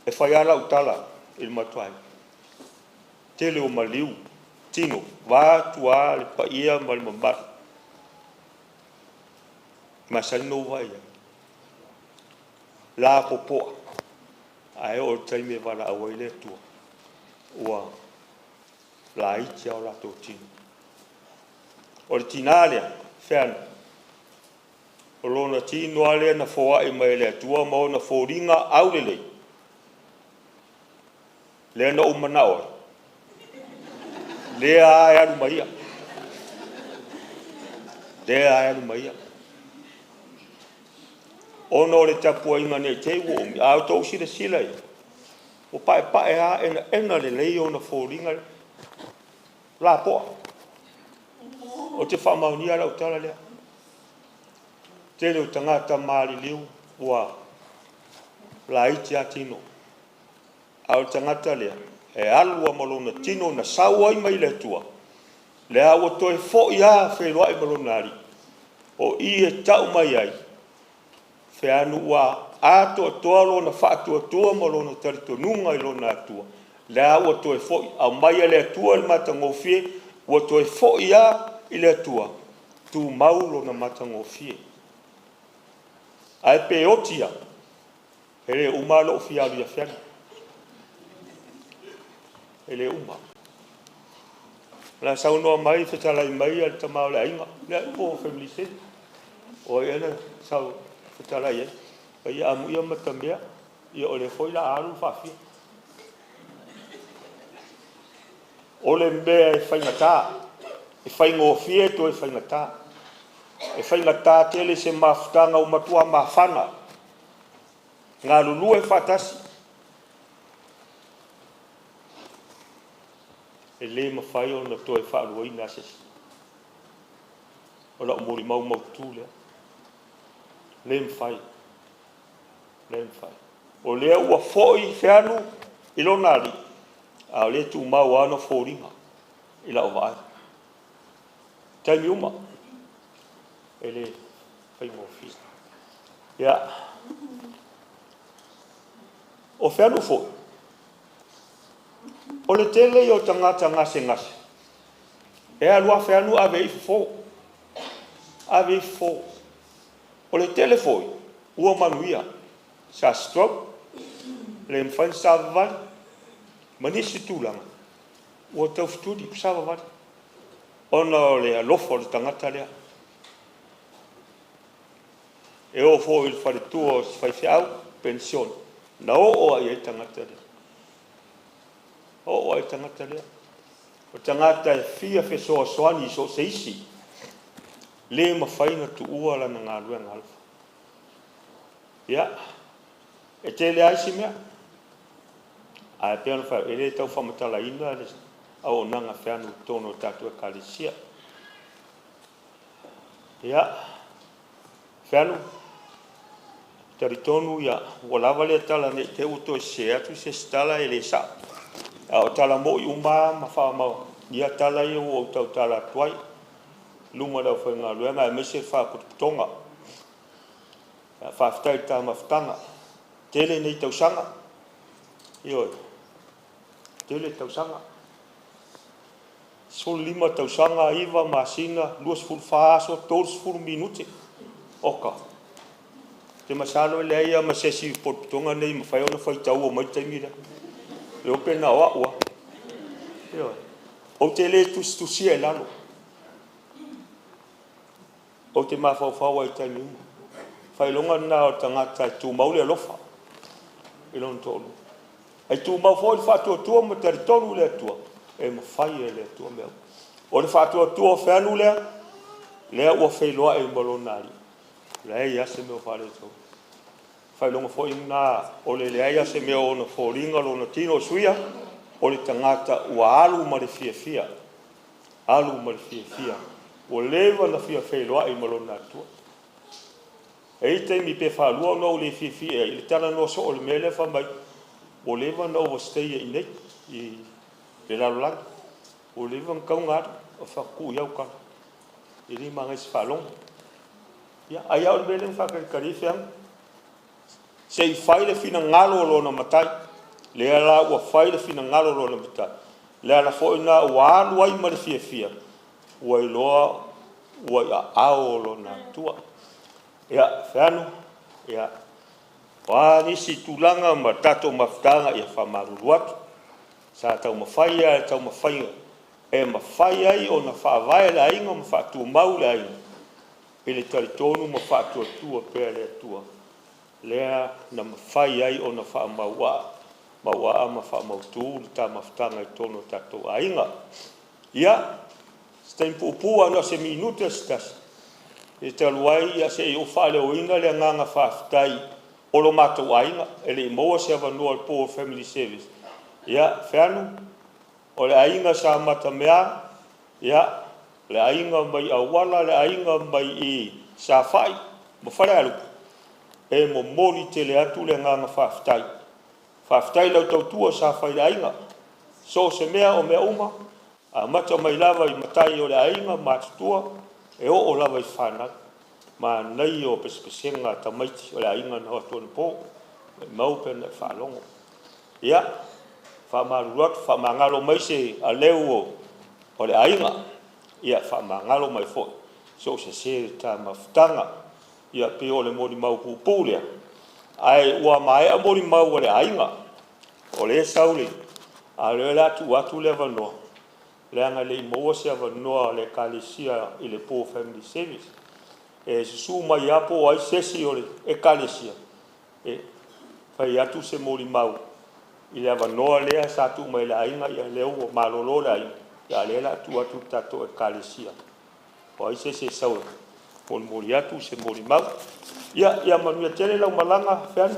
E fai lava lau tala i le matou aiga, tele o maliu tino, vaeatu lava le paia ma le mamalu, e masani ona ou vaai i ai, lapopoa, ae oo i le taimi e valaau ai le Atua, ua laiti lava o latou tino. O le tina lea, Feanu, o lona tino lava lea na foai mai e le Atua ma ona foliga aulelei, lea na ou manao ai, lea lava e alu ma ia, lea lava e alu ma ia. Ona o le tapuaiga ne i te i ua umi, a outou silasila i ai, ua paepae lava enaena lelei ona foliga lapoa. Ou te faamaonia lau tala lea. Tele o tagata maliliu ua laiti lava tino, a o le tagata lea, e alu lava ma lona tino na sau ai mai le Atua, lea ua toe fo'i lava feiloai ma lona Alii, o i e tau mai ai, feanu ua atoatoa lona faatuatua ma lona talitonuga i lona Atua, lea ua toe foi, aumai e le Atua le matagofie, ua toe foi lava i le Atua, tumau lona matagofie. Ae pe oti lava, e le uma lou fia alu ia Feanu, e le uma. O le a saunoa mai, fetalai mai le tama o le aiga, lea po o Family Service, o ai ea na fetalai ai? Ia amuia matamea, ia o lea foi o le a alu le faafia. O le mea e faigata, e faigofie toe faigata. E faigata tele se mafutaga ua matua mafana, galulue faatasi, e le mafai ona toe faaluaina se isi. O lau molimau mautu lea, le mafai, le mafai. O lea ua foi Feanu i lona Alii, a o lea e tumau lava ona foliga i lau vaai. O taimi uma, e le faigofie. Ia, o Feanu foi, o le tele ia o tagata gasegase, e alu lava Feanu ave ai fofo, ave ai fofo. O le tele foi ua manuia, sa stroke, le mafai ona savavali ma nisi tulaga, ua taufetuli ua savavali, ona o le alofa o le tagata lea. E oo foi i le faletua o si faifeau penisione, na oo lava i ai le tagata lea, oo lava i le tagata lea. O le tagata e fia fesoasoani i so o se isi, le mafai ona tuua lana galuega alofa. Ia, e tele lava isi mea, ae pei ona fai atu, e le tau faamatalaina le auaunaga a Feanu i totonu o le tatou Ekalesia. Ia, Feanu, e talitonu ua lava lea tala ne i te i ua toe sese atu se isi tala e le sao. A o tala moni uma lava ma faamaonia tala ia ua ou tautala atu ai i luma o le aufaigaluega aemaise le Faalapotopotoga. Faafetai i le ta mafutaga, tele nei tausaga, ioe, tele tausaga, 15 tausaga, 9 masina, 24 aso, 30 minute. Oka, ou te masalo e leai lava ma se isi o potopotoga nei e mafai ona faitaua mai le taimi lea. Le iloa pe na o au lava. Ioe. Ou te le tusitusia i lalo, ou te mafaufau lava i taimi uma. Faailoga lena o le tagata e tumau le alofa i lona toalua. Ae tumau foi le faatuatua ma talitonu i le Atua, e mafai e le Atua mea uma. O le faatuatua o Feanu lea, lea ua feiloai ma lona Alii, leai lava se mea o faaletonu. Faailoga foi lena o le leai lava o se mea o ona foliga lona tino o suia, o le tagata ua alu ma le fiafia, alu ma le fiafia, ua leva ona fia feiloai ma lona Atua. E i ai taimi pe faalua ona ou le fiafia i le talanoa soo o le mea lea fai mai, ua leva ona overstay i inei i le lalolagi, ua leva ona tatau ona alu. Ou fai atu, tuu ia au tala, e le manaia i se faalogo. Ia, ai lava o le mea lea na faatalitali ai Feanu, se i fai le finagalo o lona Matai. Lea la ua fai le finagalo o lona Matai, le ala foi lena ua alu ai ma le fiafia, ua iloa ua i aao o lona Atua. Ia, Feanu, ia, o a nisi tulaga ma tatou mafutaga, ia faamalulu atu, sa taumafai lava i taumafaiga e mafai ai ona faavae le aiga ma faatumau le aiga i le talitonu ma faatuatua pea i le Atua, lea na mafai ai ona faamauaa ma faamautu le ta mafutaga i totonu o tatou aiga. Ia, se taimi puupuu lava na o se minute se tasi, e talu ai se i ou faaleoina le agaga faafetai o lo matou aiga, e le i maua se avanoa o le po o Family Service. Ia, Feanu, o le aiga sa matamea, ia, le aiga mai Auala, le aiga mai i Safai ma Falealupo, e momoli tele atu le agaga faafetai. Faafetai i lau tautua sa fai i le aiga. So o se mea o mea uma, amata mai lava i matai o le aiga matutua, e oo lava i fanau. Manaia o pesepesega a tamaiti o le aiga na o atu anapo, maumau pe ana e faalogo. Ia, faamalulu atu, faamagalo mai se aleu o le aiga, ia faamagalo mai foi so o se sē i le ta mafutaga. Ia pei o le molimau puupuu lea, ae ua maea molimau a le aiga, o lea e sau le, a o lea o le a tuu atu le avanoa, leaga e le i maua se avanoa o le Ekalesia i le po Family Service. E susu mai lava po o ai se isi o le Ekalesia e fai atu se molimau i le avanoa lea sa tuu mai e le aiga, ia lea ua malolo le aiga, a o lea o le a tuu atu i le tatou Ekalesia. Po o ai se isi e sau e molimoli atu se molimau. Ia manuia tele lau malaga Feanu,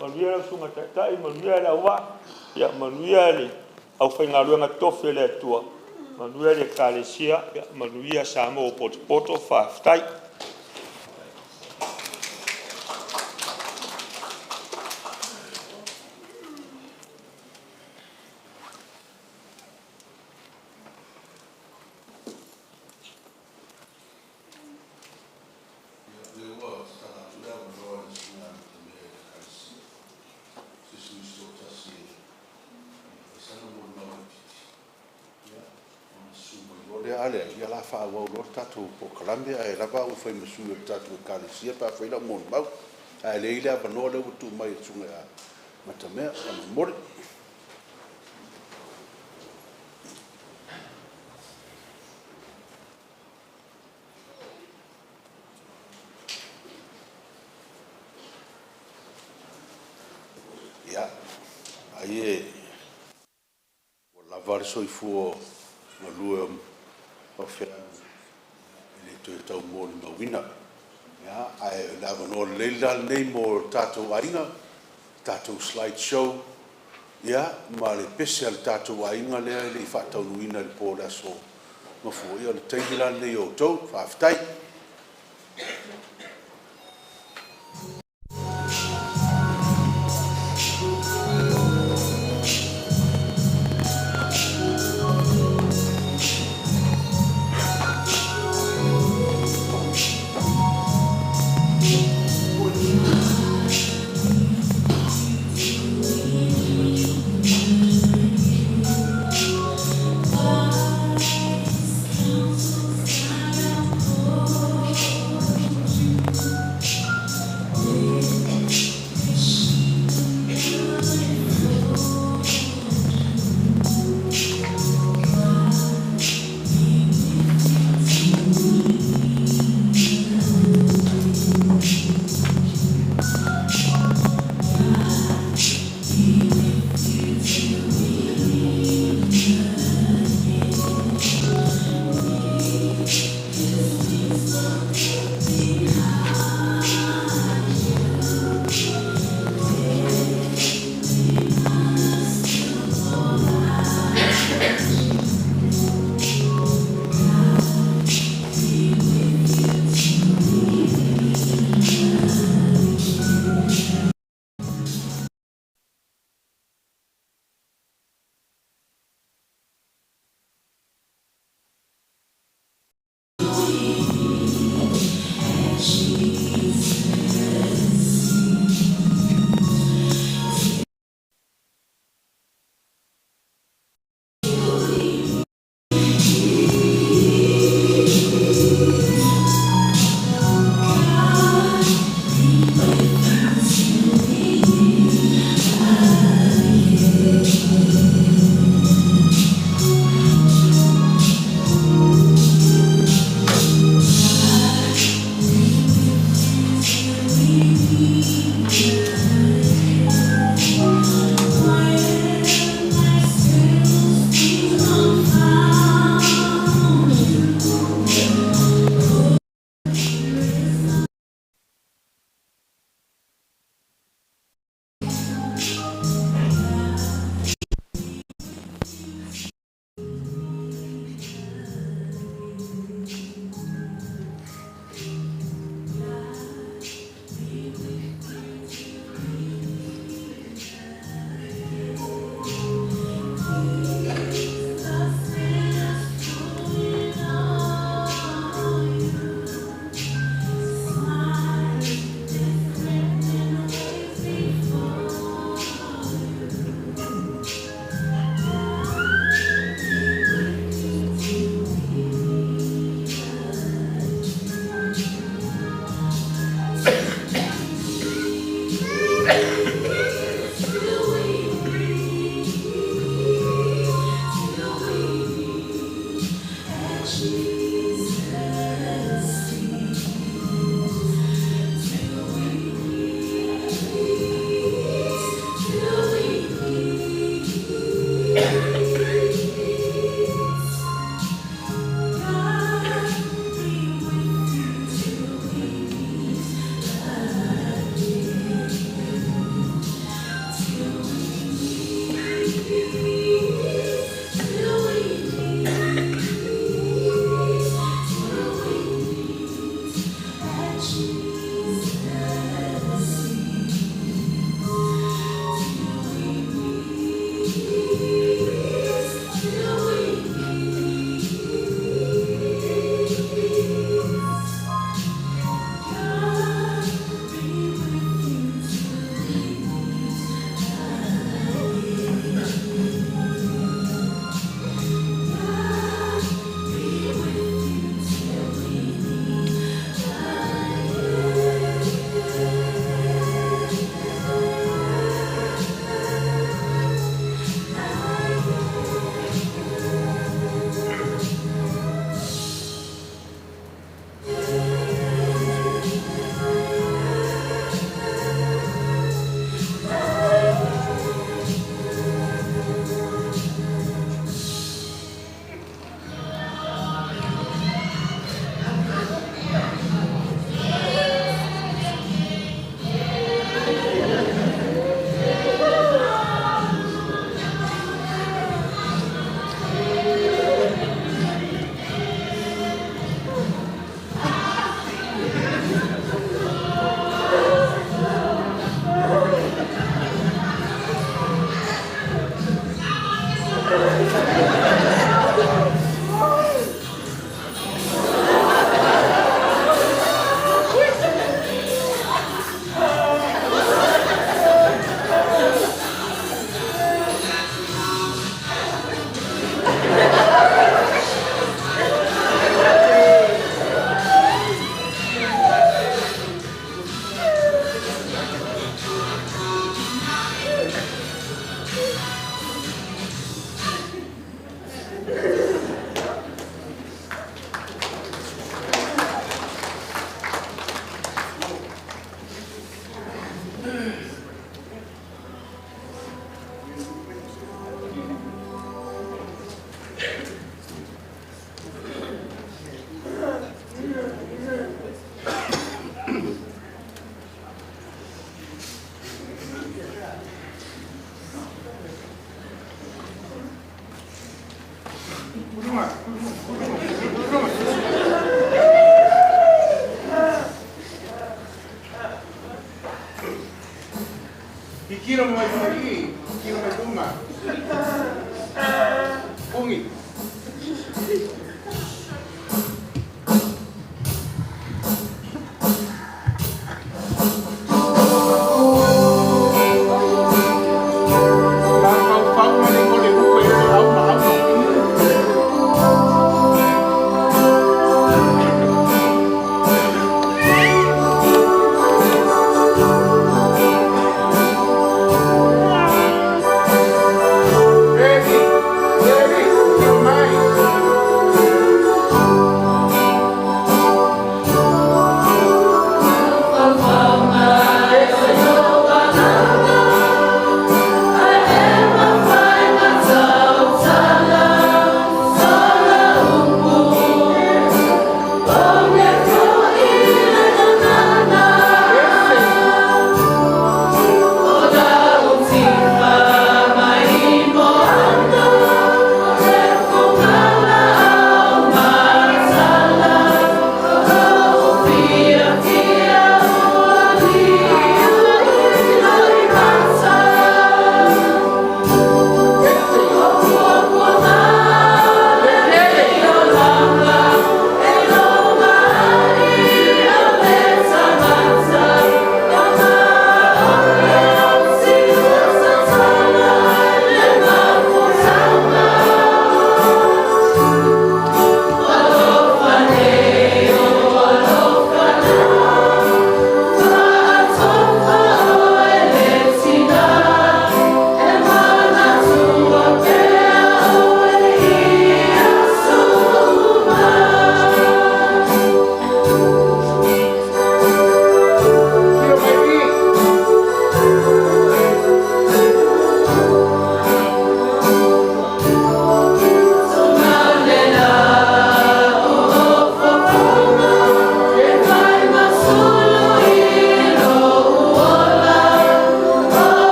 manuia lau Susuga i le Taitai, manuia le auvaa, ia manuia le aufaigaluega totofi a le Atua, manuia le Ekalesia, manuia Samoa ua potopoto, faafetai. Lea ua tatala atu le avanoa i le Susuga ia Matamea i le Ekalesia, se sui usufono se tasi e fai sana molimau laitiiti, ia, ona susu mai loa lea. A leai, ia o le a faaauau loa le tatou polokalame, ae lava au e fai ma sui o le tatou Ekalesia pe a fai lau molimau. Ae o lea e i ai le avanoa lea ua tuu mai e le Susuga ia Matamea. Faamolemole. Ia, ai e ua lava le soifua galue o Feanu e le toe tau molimauina. Ae o le avanoa lelei la lenei mo le tatou aiga, le tatou slide show ma le pese a le tatou aiga lea e le i faataunuuina i le po o le Aso Gafua. Ia o le taimi la lenei o outou. Faafetai. Wise counsels I abhor. Kikiro mai mai, kikiro mai tunga. Pungi. Ready, ready.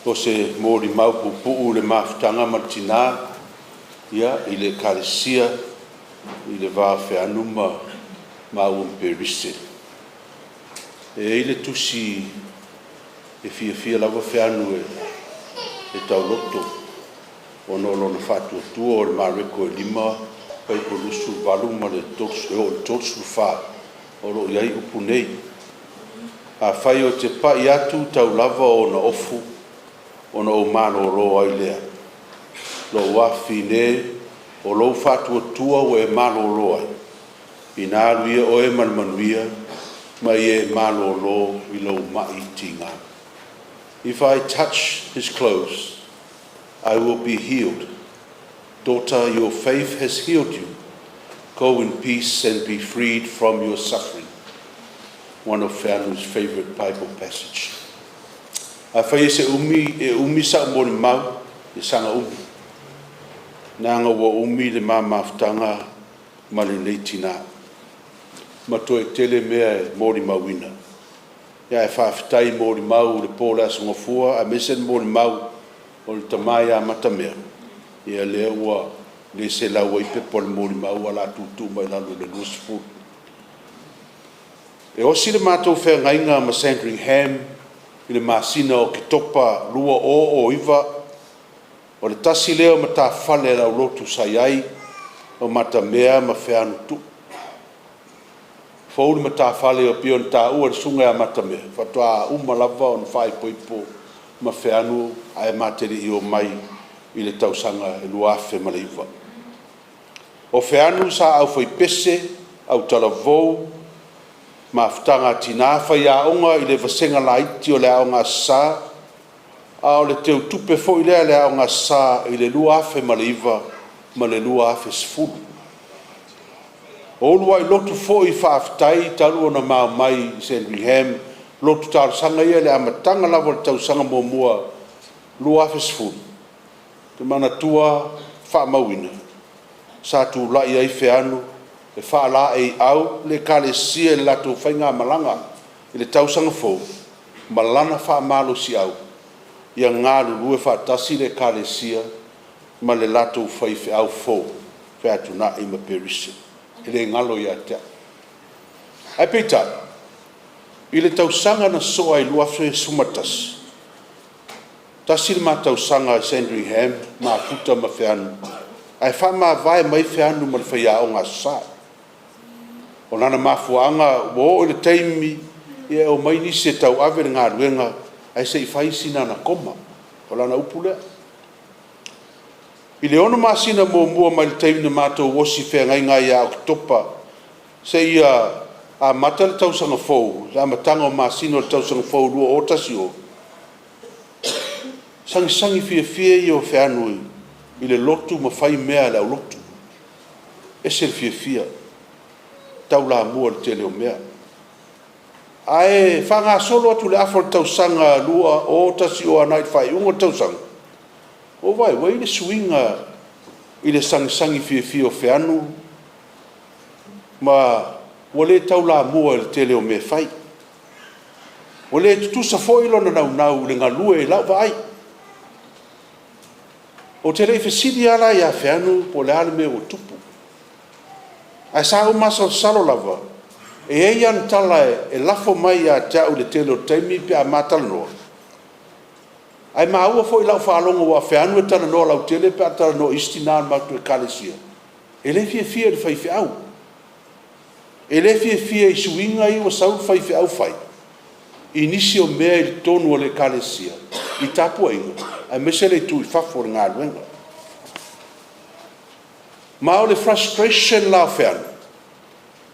O se molimau puupuu i le mafutaga ma le tinā, ia, i le Ekalesia i le va o Feanu ma maua ma Perise. E i ai le tusi e fiafia lava Feanu e tauloto ona o lona faatuatua, o le Mareko e 5 fuaiupu 28 ma le 30, e oo i le 34 o lo o i ai upu nei. Afai ou te pai atu tau lava ona ofu ona ou malolo ai lea. Lou afafine, o lou faatuatua ua e malolo ai, ina alu ia oe ma le manuia, ma ia e malolo i lou ma'i tiga. If I touch his clothes, I will be healed. Daughter, your faith has healed you. Go in peace and be freed from your suffering. One of Feanu's favorite Bible passage. Afai e se umi, e umi sa'u molimau, e saga umi. Leaga ua umi le ma mafutaga ma lenei tinā. Ma toe tele mea e molimauina. Ae faafetai i molimau i le po o le Aso Gafua aemaise le molimau o le tama ia Matamea, ia lea ua le selau ai pepa o le molimau ae o le a tuutuu mai i lalo i le 20. E osi le matou feagaiga ma Sandringham i le masina o Oketopa 2009, o le tasi lea o matafale a le aulotu sa i ai o Matamea ma Feanutuu. Fou le matafale e pei ona taua e le susuga ia Matamea, faatoa uma lava ona faaipoipo ma Feanu ae ma te le i omai i le tausaga e 2009. O Feanu sa aufaipese, autalavou, mafutaga a tina, faiaoga i le vasega laiti o le Aoga Aso Sa, a o le teutupe foi lea a le Aoga Aso Sa i le 2009 ma le 2010. O uluai lotu foi faafetai talu ona ma omai i Sandringham, lotu talosaga ia i le amataga lava o le tausaga muamua 2010, ou te manatua faamauina, sa tulai ai Feanu e faalaeiau le Ekalesia i le latou faigamalaga i le tausaga fou ma lana faamalosiau, ia galulue faatasi le Ekalesia ma le latou faifeau fou, Featunai ma Perise. E le galo ia te au. Ae peitai, i le tausaga na sosoo ai 2011, tasi le ma tausaga i Sandringham, mafuta ma Feanu, ae faamavae mai Feanu ma le faiaoga Aso Sa. O lana mafuaaga ua oo i le taimi e omai nisi e tauave le galuega ae se i fai sina ana koma. O lana upu lea. I le 6 masina muamua mai le taimi na matou osi feagaiga ai ia Oketopa seia amata le tausaga fou, le amataga o masina o le tausaga fou 2010, sagisagi fiafia ia o Feanu i le lotu ma fai mea a le aulotu. E ese le fiafia, taulamua i le tele o mea. Ae faagasolo atu i le afa o le tausaga 2010 agai i le faaiuga o le tausaga, ua ou vaai ua i ai le suiga i le sagisagi fiafia o Feanu ma ua le taulamua i le tele o mea e fai. Ua le tutusa foi lona naunau i le galue i lau vaai. Ou te le i fesili lava la ia Feanu po o le a le mea ua tupu, ae sa ou masalosalo lava e i ai ana tala e lafo mai ia te au i le tele o taimi pe a ma talanoa, ae maua foi i lau faalogo aua o Feanu e talanoa lautele pe a talanoa i isi tina o le matou Ekalesia, e le fiafia i le faifeau. E le fiafia i suiga ia ua sau le faifeau fai i nisi o mea i totonu o le Ekalesia, i tapuaiga aemaise le itu i fafo o le galuega. Ma o le frustration la o Feanu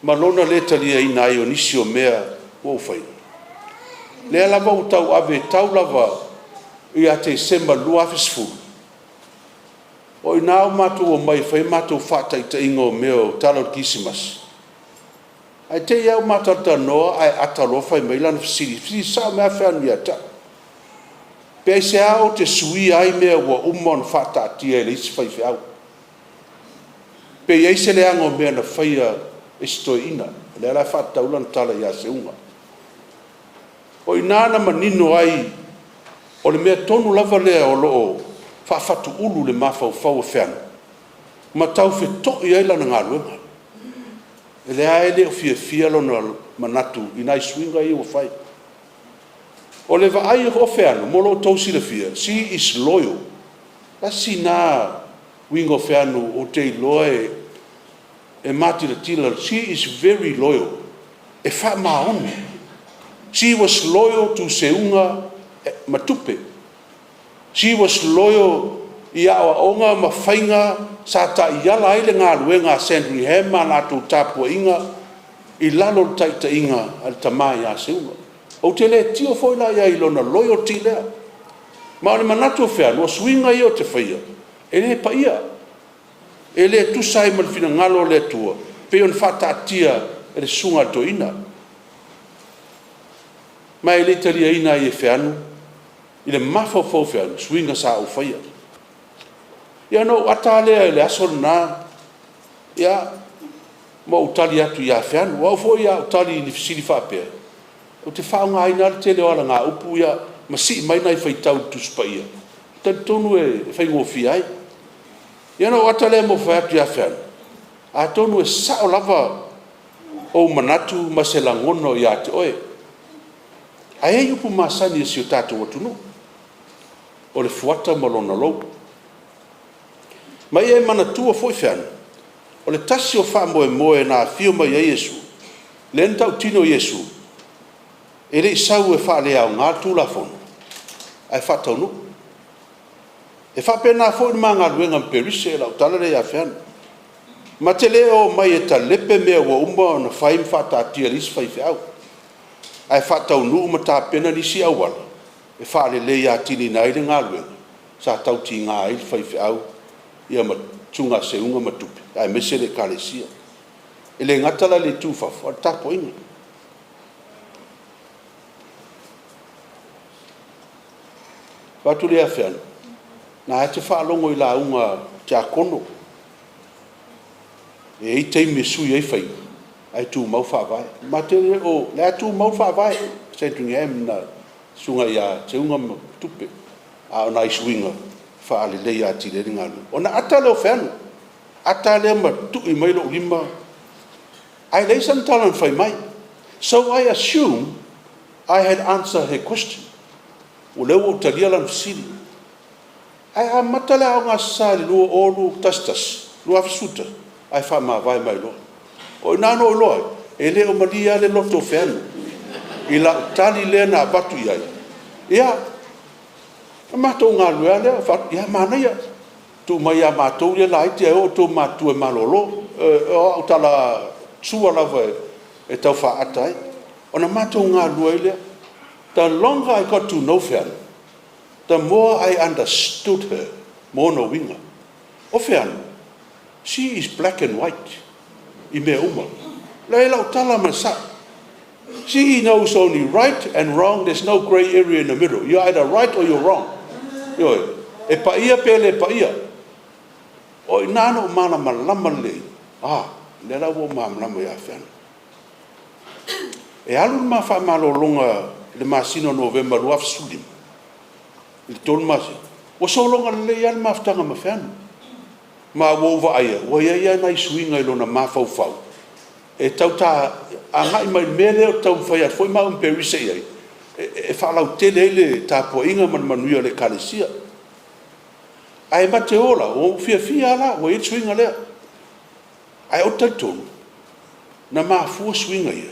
ma lona le taliaina ai o nisi o mea ua ou faia, lea lava ua tauave tau lava ia Tesema 2010, o i ina ua matou omai e fai a matou faataitaiga o mea o tala o le Kerisimasi, ae te i lava ua ma talatalanoa ae ata loa fai mai lana fesili, fesili sao mai lava Feanu ia te au, pe aisea ou te suia ai mea ua uma ona faataatia e le isi faifeau? Pe i ai se leaga o mea na faia e si toeaina, o lea la e faatatau lana tala ia Seuga. O i ina na manino ai O le mea tonu lava lea o lo o faafatuulu i le mafaufau o Feanu ma taufeto'i ai lana galuega. O lea lava e le o fiafia lona manatu i nai suiga ia ua fai. O le vaai o Feanu mo lo outou silafia, she is loyal. Tasi lena uiga o Feanu ou te iloa e matilatila, she is very loyal. E faamaoni. She was loyal to Seuga ma Tupe. She was loyal i aoaoga ma faiga sa taiala ai le galuega a Sandringham ma a latou tapuaiga i lalo o le taitaiga a le tama ia Seuga. Ou te le tio foi la i ai i lona loyalty lea. Ma o le manatu o Feanu, o suiga ia ou te faia, e le paia, e le tusa ai ma le finagalo o le Atua e pei ona faataatia e le susuga a le toeaina. Ma e le i taliaina ai e Feanu i le mafaufau o Feanu suiga sa ou faia. Ia ona ou ata lava lea i le aso lena, ia, ma ou tali atu ia Feanu. O au foi a ou tali i ni fesili faapea, ou te faaaogaina lava le tele o alagaupu ma sii mai nai faitau i le Tusi Paia, ou te talitonu e faigofie ai. Ia ona ou ata lea ma ou fai atu ia Feanu, atonu e sao lava ou manatu ma se lagona o ia te oe, ae i ai upu masani a si o tatou atunuu, o le fuata ma lona lou. Ma ia e manatua foi Feanu, o le tasi o faamoemoe na afio mai ai Iesu, lea na tautino Iesu, e le i sau e faaleaoga le Tulafono, ae faataunuu. E faapena foi le ma galuega ma Perise, o lau tala lea ia Feanu. Ma te le omai e talepe mea ua uma ona fai ma faataatia e le isi faifeau, ae faataunuu ma tapena nisi auala e faaleleia atili ai le galuega sa tautiga ai le faifeau ma le susuga ia Seuga ma Tupe, aemaise le Ekalesia. E le gata la i le itu i fafo, a o le tapuaiga. Ou fai atu lea ia Feanu, o lena e te faalogo i lauga a tiakono, e i ai taimi e sui ai faiga, ae tumau faavae. Ma te le o… o la e tumau le faavae, Sandringham na susuga ia Seuga ma Tupe, a o nai suiga e faaleleia atili ai le galuega. Ona ata lea o Feanu, ata lea ma tui mai lou lima, ae leai sana tala na fai mai. So I assume I had answered her question. O lea ua ou talia lana fesili. Ae amata le Aoga Aso Sa i le 2011, ae faamavae mai loa. O i ina na ou iloa ai, e le o malie lava le loto o Feanu i lau tali lea na avatu i ai. Ia, ona matou galulue lava lea, ou fai atu, ia manaia, tuu mai ia matou ia laiti ae o outou matutua e malolo. O au tala sua lava e tau faaata ai. Ona matou galulue ai lea. The longer I got to know Feanu, the more I understood her ma ona uiga. O Feanu, she is black and white i mea uma. O lau tala ma le sao, she knows only right and wrong, there's no grey area in the middle. You are either right or you are wrong. Ioe, e paia pe le paia. O i ina na ou malamalama lelei ai, a, o lea la ua ou malamalama ia Feanu. E alu le ma faamalologa i le masina o Novema 2015 i le 3 masina, ua sologa lelei lava le mafutaga ma Feanu, ma ua ou vaaia ua i ai lava nai suiga i lona mafaufau e tau agai mai i le mea lea ou te taumafai atu foi maua ma Perise i ai, e faalautele ai le tapuaiga ma le manuia o le Ekalesia. Ae ma te o la, ua ou fiafia lava la ua i ai le suiga lea. Ae ou te talitonu, na mafua suiga ia,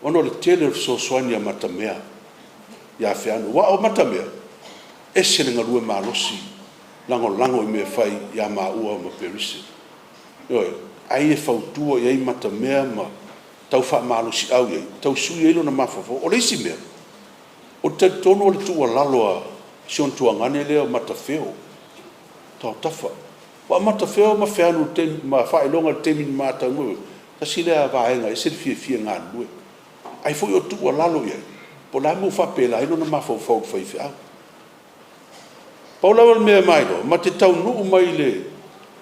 ona o le tele o le fesoasoani a Matamea ia Feanu. Aua o Matamea, e ese le galue malosi, lagolago i mea e fai ia maua ma Perise. Ioe. Ai e fautua i ai Matamea ma tau faamalosiau i ai, e tau sui ai lona mafaufau. O le isi mea, ou te talitonu o le tuualalo a si ona tuagane lea o Matafeo Tautafa. Aua o Matafeo ma Feanu i le taimi ma Faailoga i le taimi na ma taunuu ai, tasi lea vaega e ese le fiafia e galulue. Ai foi o tuualalo i ai, po o le a le mea ua faapela ai lona mafaufau i le faifeau. Pau lava le mea ma iloa, ma te taunuu mai i le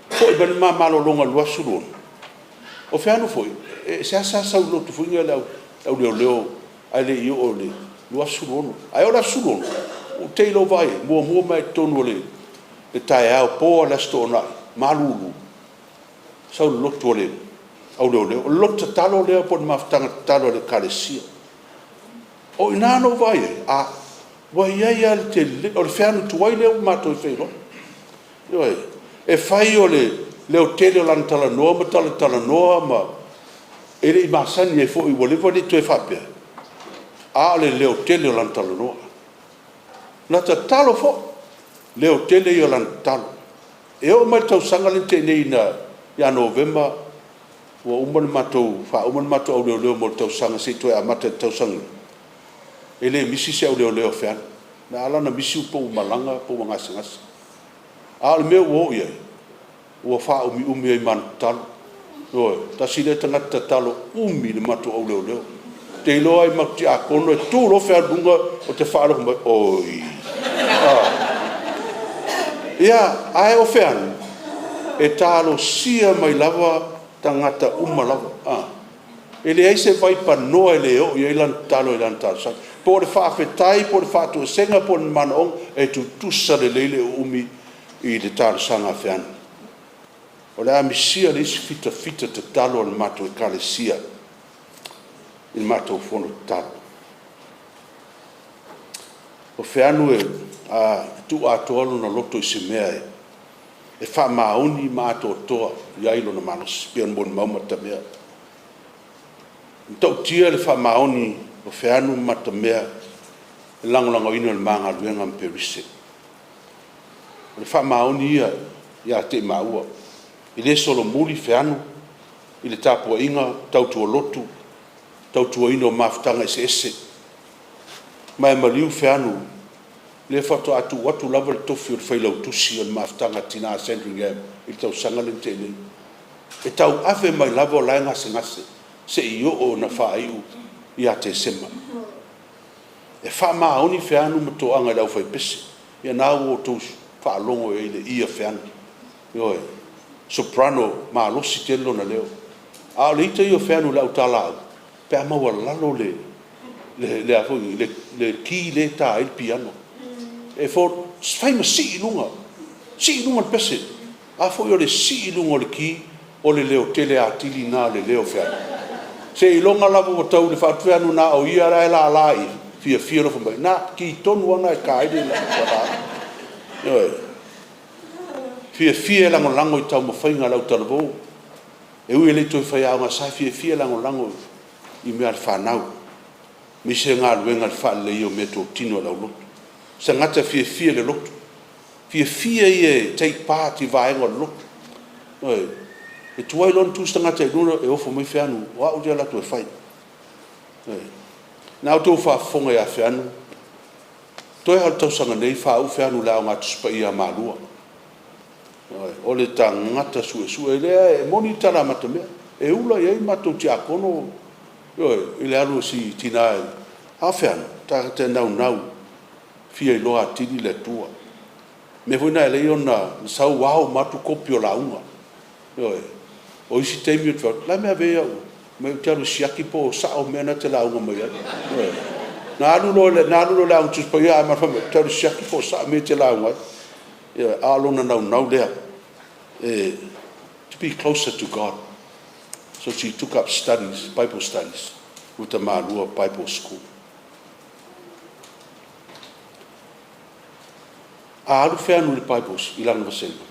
foi mai le ma malologa i le 2016, o Feanu foi, e seasea sau i le lotu foi lea a le au leoleo ae le i oo i le 2016. Ae oo i le 2016, Ua tei lou vaai i ai, muamua mai lava i totonu o le taeao po o le Aso Toonai, malulu, sau i le lotu a le auleoleo. O le lotu tatalo lea po o le mafutaga tatalo a le Ekalesia. O i ina na ou vaai ai, a, ua i ai lava le tele, o le fealuai tuai lea ua matou feiloai. Ioe. E fai o le leotele o lana talanoa ma talatalanoa ma e le i masani ai foi ua leva le i toe faapea, a o le leotele o lana talanoa. Na tatalo foi, leotele ia o lana tatalo. E oo mai i le tausaga lea na tea nei ia Novema ua uma ona matou faauma le matou auleoleo mo le tausaga se i toe amata i le tausaga nei, e le misi se auleoleo a Feanu. Na ala ona misi po ua malaga po ua gasegase. A o le mea ua oo i ai, ua faaumiumi ai ma ana tatalo. Ioe, tasi lea tagata tatalo umi i le matou auleoleo. Ou te iloa lava i matou tiakono e tu loa Feanu i luga, ou te faalogo mai, oi. Ia, ae o Feanu, e talosia mai lava tagata uma lava. E leai se vaipanoa e le oo i ai lana tatalo i lana talosaga. Po o le faafetai po o le faatoesega po o ni manaoga, e tutusa lelei le uumi i le talosaga a Feanu. O le a misia le isi fitafita tatalo a le matou Ekalesia i le matou fono tatalo. O Feanu e tuu atoa lona loto i se mea e faamaoni ma atoatoa i ai lona malosi, pei ona molimau Matamea. E matautia le faamaoni o Feanu ma Matamea i le lagolagoina o le ma galuega ma Perise. O le faamaoni ia ia te i maua. E le solomuli Feanu i le tapuaiga, tautua lotu, tautuaina o mafutaga eseese. Ma e maliu Feanu, lea faatoa tuu atu lava le tofi o le Failautusi o le Mafutaga a Tina a Sandringham i le tausaga lea na tea nei. E tauave mai lava o la e gasegase seia oo ina faaiu ia Tesema. E faamaoni Feanu ma Toaga i le aufaipese. Ia o lena ua outou faalogo i ai i le i a Feanu. Ioe. Soprano, malosi tele lona leo. A o le ita ia o Feanu i le autalaau pe a maualalo le ki lea e ta ai le piano. E fai ma sii i luga, sii i luga le pese. A foi o le sii i luga o le ki, o le leotele atili lena o le leo o Feanu. Seiloga lava ua tau ina fai atu Feanu na o ia la e lala i i, fiafia loa fai mai, na, ki tonu lava lena e ta ai le laau. Ioe. Fiafia e lagolago i taumafaiga a le autalavou. E ui e le i toe faiaoga sa fiafia e lagolago i mea a le fanau, aemaise galuega i le faaleleia o meatotino a le aulotu. O se tagata e fiafia i le lotu, fiafia ia e take part i vaega o le lotu. Ioe. E tuai loa ona tu se tagata i luga e ofo mai Feanu, o au ou te alu atu e fai. Ioe. O lena ua outou faafofoga ia Feanu, toe lava o le tausaga nei faauu Feanu i le Aoga Tusi Paia a Malua. Ioe. O le tagata suesue, e moni le tala a Matamea, e ula i ai matou tiakono, ioe, i le alu a si tina e… A o Feanu, o le tagata e naunau e fia iloa atili le Atua. O le mea foi lena e ala ai ona sau ao uma atu kopi o lauga. Ioe. O isi taimi ou te fai atu, o le a le mea e ave ai au fai mai ou te alu e siaki po o sao mea na e te lauga mai ai. Ioe. Na alu loa i le Aoga Tusi Paia ae fai mai, ou te alu e siaki po o sao mea e te lauga ai. Ioe. A o lona naunau lea, to be closer to God. So she took up studies, Bible studies with the Malua Bible School. A alu Feanu i le Bible i lana vasega,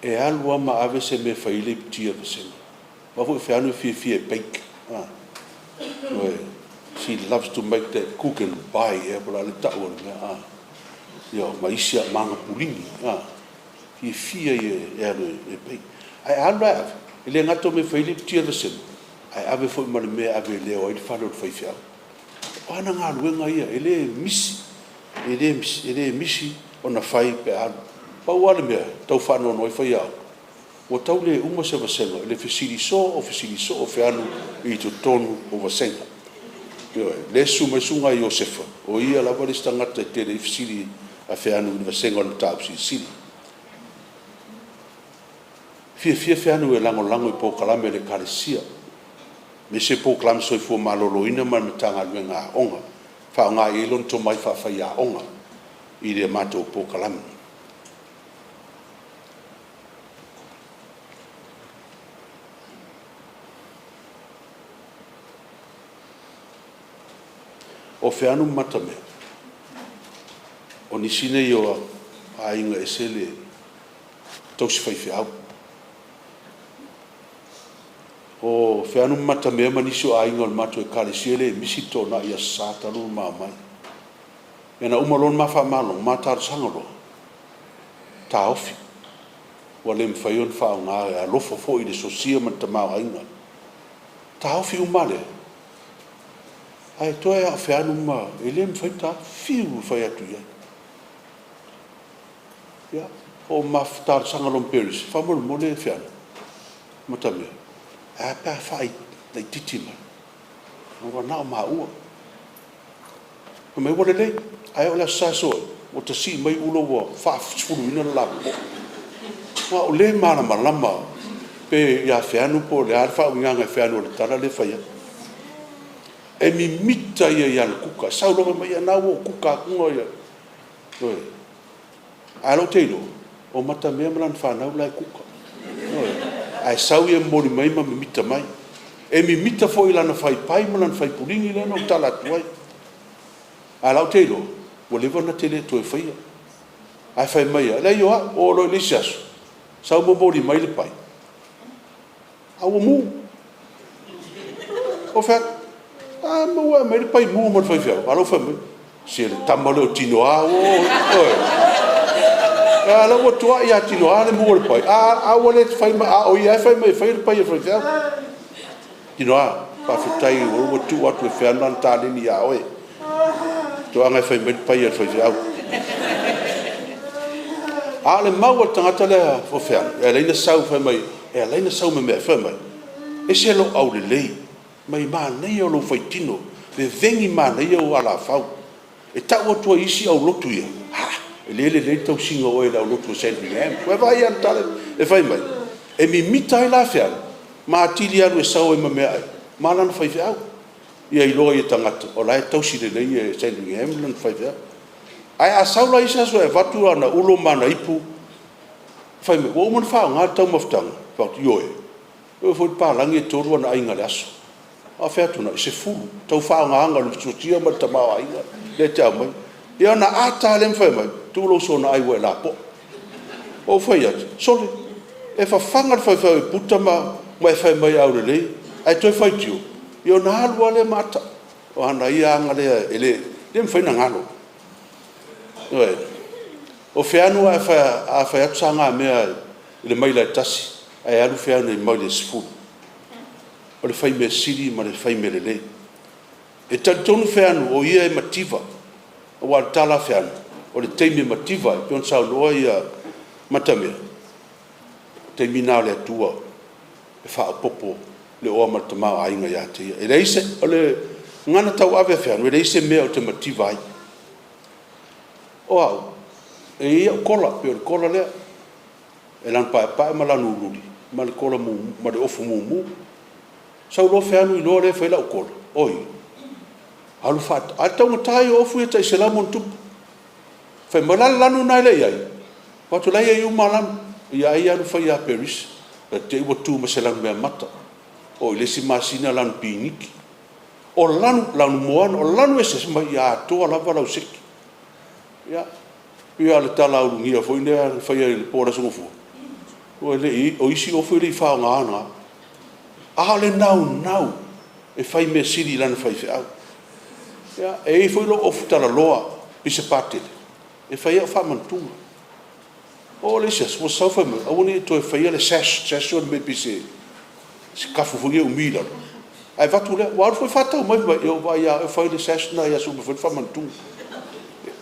e alu lava ma ave se mea e fai ai le iputi a le vasega. Aua foi o Feanu e fiafia e bake. Ioe. She loves to make that kuken pie ea po o le a le tau o le mea a? Ioe, ma isi maga pulini. Fiafia ia e alu e bake. Ae a alu la e ave, e le gata o mea e fai ai le iputi a le vasega, ae ave foi ma le mea e ave e leo ai le fale o le faifeau. O ana galuega ia, e le misi, e le misi, e le misi ona fai pe a alu. Pau lava le mea e tau faanoanoa ai faiaoga, ua tau le uma se vasega i le fesili soo, fesili soo o Feanu i totonu o vasega. Ioe. O lea e susu mai le Susuga ia Iosefa, o ia lava le isi tagata e tele ai fesili a Feanu i le vasega o le Mataupu Silisili. Fiafia Feanu e lagolago i polokalame a le Ekalesia, aemaise polokalame a le Soifua Maloloina ma le Matagaluega a Aoga. Faaaoga i ai lona tomai faafaiaoga i le matou polokalame. O Feanu ma Matamea, o nisi nei o aiga e ese le tausi faifeau. O Feanu ma Matamea ma nisi o aiga o le matou Ekalesia e le misi le toonai i Aso Sa talu ona ma omai. Ia na uma loa ona ma faamaloga, ma talosaga loa, taofi, ua le mafai ona faaaoga, e alofa foi i le sosia ma le tamaoaiga. Taofi uma lava lea, ae toe lava o Feanu ma… e le mafai ona taofi, fiu e fai atu i ai. Ia, ma talosaga loa ma Peris, faamolemole Feanu, Matamea, ae a pe a faalaitiiti mai, ua na o maua. Fai mai ua lelei, ae oo i le Aso Sa e sosoo ai, ua tasii mai ula ua faasefuluina le lapopoa. Ua ou le malamalama pe ia Feanu po o le a le faauigaga e Feanu o le tala lea e fai atu. E mimita ia i ana kuka, sau loa fai mai, ia o lena ua ou kuka atu ia… Ioe. Ae o lea ou te iloa, o Matamea ma lana fanau la e kuka. Ioe. Ae sau ia momoli mai ma mimita mai. E mimita foi i lana fai pai ma lana fai puligi lea na ou tala atu ai. A o la e ou te iloa, ua leva ona te le toe faia. Ae fai mai lava, e leai o au. Oo loa i le isi aso, sau momoli mai le pai, a ua mu. Ou fai atu, a mea ua e aumaia le pai mu mo le faifeau? A o la e ua fai mai, se o le tama lea o Tinoa ua… Ioe. A o la e ua tuai ia Tinoa le mu o le pai, a ua le fai mai, a o ia lava e fai mai e faia le pai a le faifeau. Tinoa, faafetai o lea ua tuu atu e Feanu lana taleni ia oe, toaga e fai mai le pai a le faifeau. A o le mau a le tagata lea o Feanu e ala ai ona sau fai mai, e ala ai ona sau ma mea, fai mai, e ese lou aulelei, manaia o lou faitino, veveni manaia ou alafau. E tau atu ai i isi aulotu ia, a, e le lelei le tausiga o oe e le aulotu a Sandringham. Ua e vaai i ana tala e fai mai? E mimita ai la Feanu ma atili alu e sau ai ma meaai ma lana faifeau, ia iloa ai e tagata o la e tausi lelei e Sandringham lana faifeau. Ae a sau la i isi aso e avatu ana ulo ma ana ipu, fai mai, ua uma ona faaaoga le taumafataga? Ou fai atu, ioe. E oo foi i le papalagi e 3 ana aiga i le aso. A ou fai atu, e 10 le tau faaaogaina o le metotia ma le tamaoaiga lea e te aumaia. Ia ona ata lava lea ma fai mai, tuu lou soona ai ua e lapoa. Ou fai atu, sole, e fafaga le faifeau e puta ma e fai mai e aulelei, ae toe faitio, ia ona alu lava lea ma ata. O ana ia aga lea e le mafai ona galo. Ioe. O Feanu a fai atu sana mea i le maila e tasi, ae alu Feanu i le maila e 10. O le fai mea sili ma le fai mea lelei. E talitonu Feanu o ia e mativa, aua o le tala a Feanu, o le taimi e mativa ai, pei ona saunoa Matamea, o le taimi lena o le Atua e faaopoopo le oa ma le tamaoaiga ia te ia. E leai se… O le gagana tauave a Feanu, e leai se mea ou te mativa ai. O au, e i ai au kola, pei o le kola lea, e lanu paepae ma lanu uliuli ma le ma le ofu mumu. Sau loa Feanu iloa lea e fai lau kola, oi, alu faatau, ae o le taugata ia o ofu ia tai $100+. Fai mai, o le a le lanu lena e le i ai? Ou fai atu, o la e i ai uma lava lanu. Ia ai alu fai ia Peris, te i ua tu ma se lanumeamata, oo i le isi masina lanu piniki. O lanu, lanumoana, o lanu eseese, fai mai ia atoa lava lau seki. Ia, pei lava o le tala ulugia foi lea na faia i le po o le Aso Gafua, o isi ofu e le i faaaogaina lava, a o le naunau e fai mea sili i lana faifeau. Ia, e i ai foi lou ofu talaloa pisapā tele e fai ai au faamanatuga. Oo i le isi aso ua sau fai mai, aua ne i e toe faia le sash, sash o le mea pei se tafu foi lea e umi i lalo, ae avatu lea. Ua alu foi faatau mai, fai mai, ia ua ou vaai ia oe o fai le sash lena i aso uma e fai ai le faamanatuga.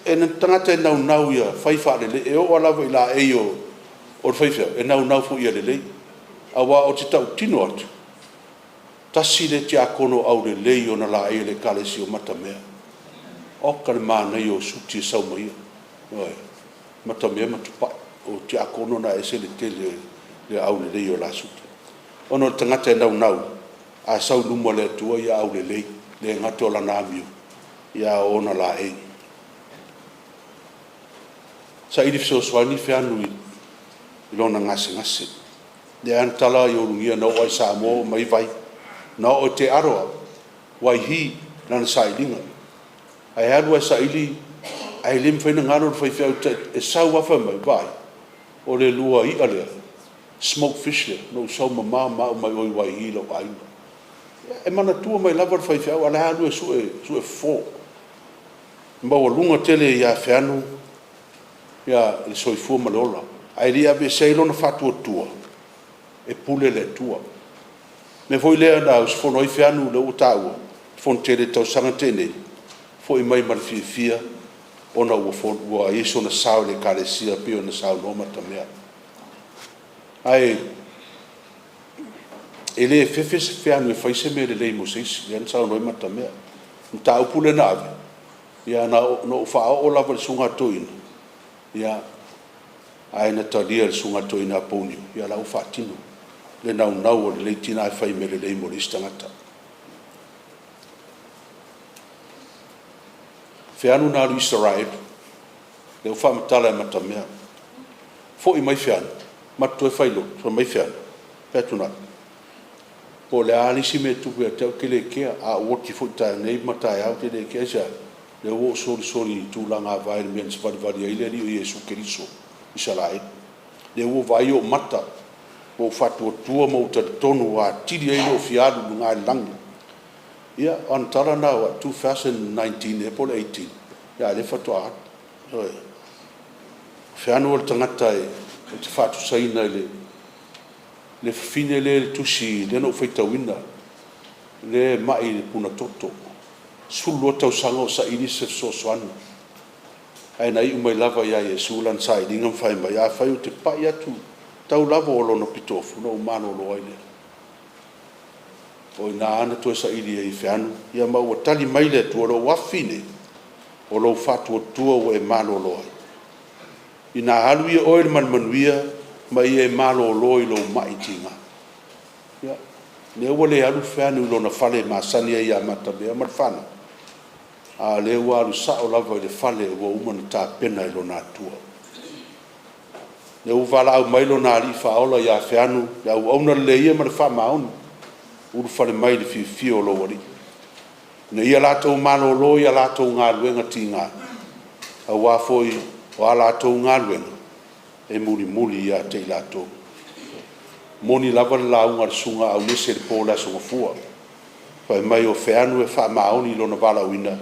O le tagata e naunau ia fai faalelei, e oo lava i laei o le faifeau, e naunau foi ia lelei. Aua ou te tautino atu, tasi lea tiakono aulelei ona laei a le Ekalesia o Matamea. Oka le manaia o suti e sau ma ia. Ioe. Matamea ma Tupai, o tiakono na e ese le tele o le aulelei o la suti. Ona o le tagata e naunau, a sau i luma o le Atua ia aulelei, e le gata o lana amio, Ia o ona laei. Saili fesoasoani Feanu i lona gasegase. Lea na tala i Ulugia na oo lava i Samoa ua aumai vai. Na oo i Te Arawa, Waihi lana sailiga. Ae alu lava e saili ae le mafai ona galo le faifeau e sau lava fai mai, vaai, o le lua i'a lea, smoke fish lea, na ou sau mamao ma au mai o i Waihī i lou aiga. E manatua mai lava le faifeau a o la e alu e sue fofo. E maualuga tele ia Feanu le soifua ma le ola, ae le i aveesea ai lona faatuatua, e pule le Atua. O le mea foi lea na usufono ai Feanu lea ua taua i le fonotele i le tausaga na tea nei, foi mai ma le fiafia ona ua i ai sona sao i le Ekalesia pei ona saunoa Matamea. Ae e le fefe Feanu e fai se mea lelei mo se isi, lea na saunoa ai Matamea. O le mataupu lea na ave, ia na ou faaoo lava i le susuga i le toeaina, ia ae na talia e le susuga i le toeaina ia Pouniu, ia la ua faatino le naunau o lenei tina e fai mea lelei mo le isi tagata. O Feanu na alu i Isaraelu, lea ua faamatala e Matamea. Foi mai Feanu, matou toe fai mai Feanu, fai atu po o le a le isi mea e tupu ia te au ou te le kea, a ou oti foi nei ma taeao ou te le kea. Aisea? O lea ua ou solisoli i tulaga ava i le mea na savalivali ai le Alii o Iesu Keriso i Isaraelu. Lea ua ou vaai i ou mata, ua ou faatuatua ma ou talitonu ua atili ai lou fia alu i luga i le lagi. Ia, o ana tala na 2019 ea po o le 2018, a o lea faatoa alu. Ioe. O Feanu o le tagata ou te faatusaina i le fafine lea i le tusi lea na ou faitauina, lea e mai i le puna toto, 12 tausaga o saili se fesoasoani, ae na iu mai lava ia Iesu lana sailiga ma fai mai, afai ou te pai atu tau lava o Lona pitoafu, ona ou malolo ai lea. O i ina na toe saili ai e Feanu, ia ma ua tali mai le Atua, lou afafine, o lou faatuatua ua e malolo ai. Ina alu ia oe ma le manuia ma ia e malolo i lou mai tiga. Ia, lea ua le alu Feanu i lona fale masani ai ia Matamea ma le fanau, a o lea ua alu sao lava i le fale ua uma ona tapena e lona Atua. Lea ua valaau mai lona Alii Faaola ia Feanu, le auauna lelei ia ma le faamaoni, ulufale mai i le fiafia o lou Alii, ina ia latou malolo i a latou galuega tiga, aua foi o a latou galuega e mulimuli ia te i latou. E moni lava le lauga a le Susuga a Aunese i le po o le Aso Gafua, fai mai o Feanu e faamaoni i lona valaauina,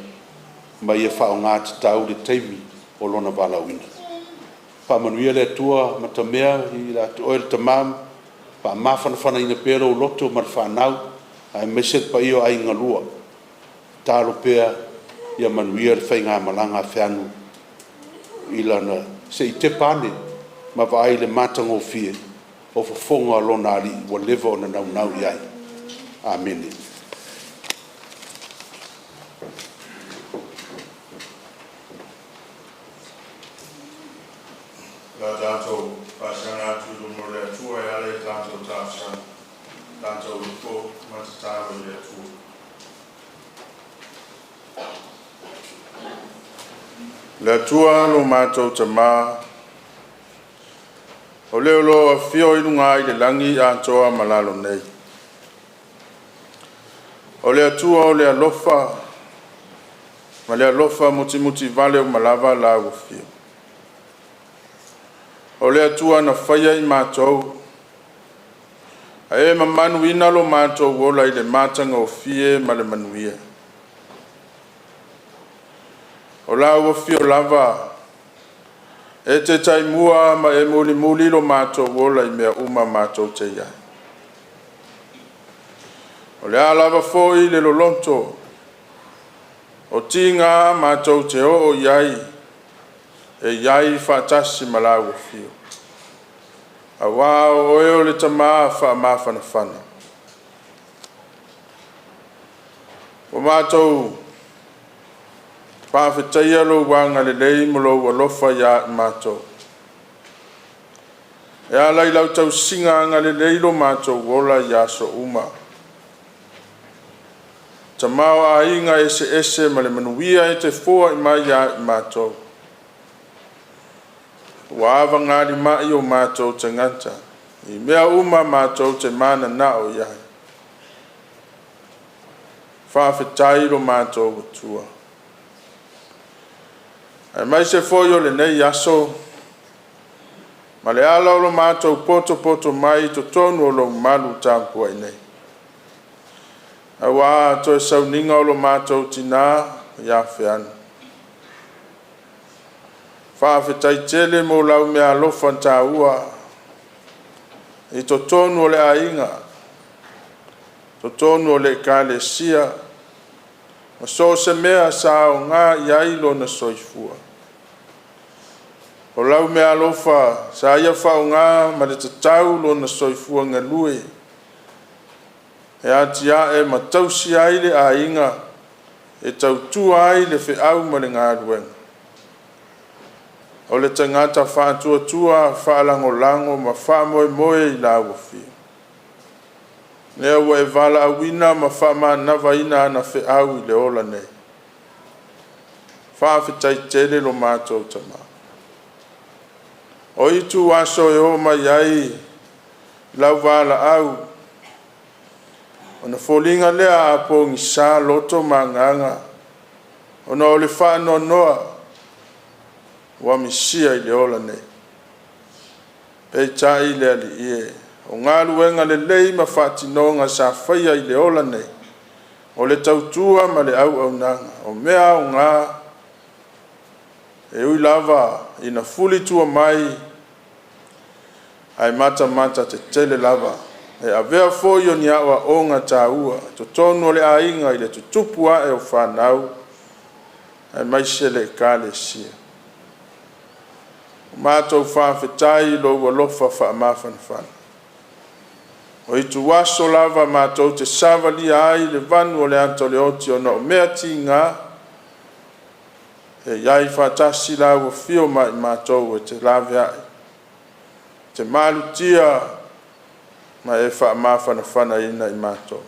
ma ia faaaoga tatau le taimi o lona valaauina. Faamanuia le Atua Matamea ia te oe le tama, faamafanafanaina pea lou loto ma le fanau, aemaise le paia o aiga lua. Tatalo pea ia manuia le faigamalaga a Feanu i lana… se i tepa ane ma vaai i le matagofie o fofoga o lona Alii ua leva ona naunau i ai. Amene. O le a tatou faasaga atu i luma o le Atua e ala i a tatou talosaga. Tatou loto ma tatalo i le Atua. Le Atua lo matou Tamā, o le o lo o afio i luga i le lagi atoa ma lalo nei, o le Atua o le alofa ma le alofa mutimutivale uma lava Lau Afio. O le Atua na faia i matou, ae e mamaluina lo matou ola i le matagofie ma le manuia. O lau afio lava e te taimua ma e mulimuli lo matou ola i mea uma matou te iai. O le a lava foi le loloto o tiga matou te oo i ai, e i ai faatasi ma lau Afio, auā o Oe o le Tama faamafanafana. Ua matou faafetaia lou agalelei ma lou alofa ia i matou, e ala i lau tausiga agalelei i lo matou ola i aso uma. Tamaoaiga eseese ma le manuia e te foai mai ia i matou. Ua avagalima'i o matou tagata i mea uma matou te mananao i ai. Faafetai lo matou Atua. Aemaise foi o lenei aso, ma le ala o lo matou poto mai i totonu o lou malu tapuai nei. Auā toe sauniga o lo matou tinā ia Feanu. Faafetai tele mo lau meaalofa taua i totonu o le aiga, totonu o le ekalesia, ma so o se mea sa aoga i ai lona soifua. O lau meaalofa sa ia faaaoga ma le tatau lona soifua galue e atiae ma tausi ai le aiga, e tautua ai le feau ma le galuega. O le tagata faatuatua, faalagolago ma faamoemoe i lau Afio. Lea ua e valaauina ma faamanavaina ana feau i le ola nei. Faafetai tele lo matou tama. O itu aso e oo mai ai lau valaau, ona foliga lea a pogisa loto ma agaga, ona o le faanoanoa ua misia i le ola nei. Peitai le Alii e, o galuega lelei ma faatinoga sa faia i le ola nei, o le tautua ma le auaunaga, o mea aoga e ui lava ina fulitua mai, ae matamata tetele lava. E avea foi o ni aoaoga taua totonu o le aiga i le tutupu ae o fanau, aemaise le ekalesia. Ua matou faafetai i lou alofa faamafanafana. O ituaso lava matou te savalia ai le vanu o le ata o le oti ona o mea tiga, e i ai faatasi lau afio ma i matou e te laveai, e te malutia ma e faamafanafanaina i matou.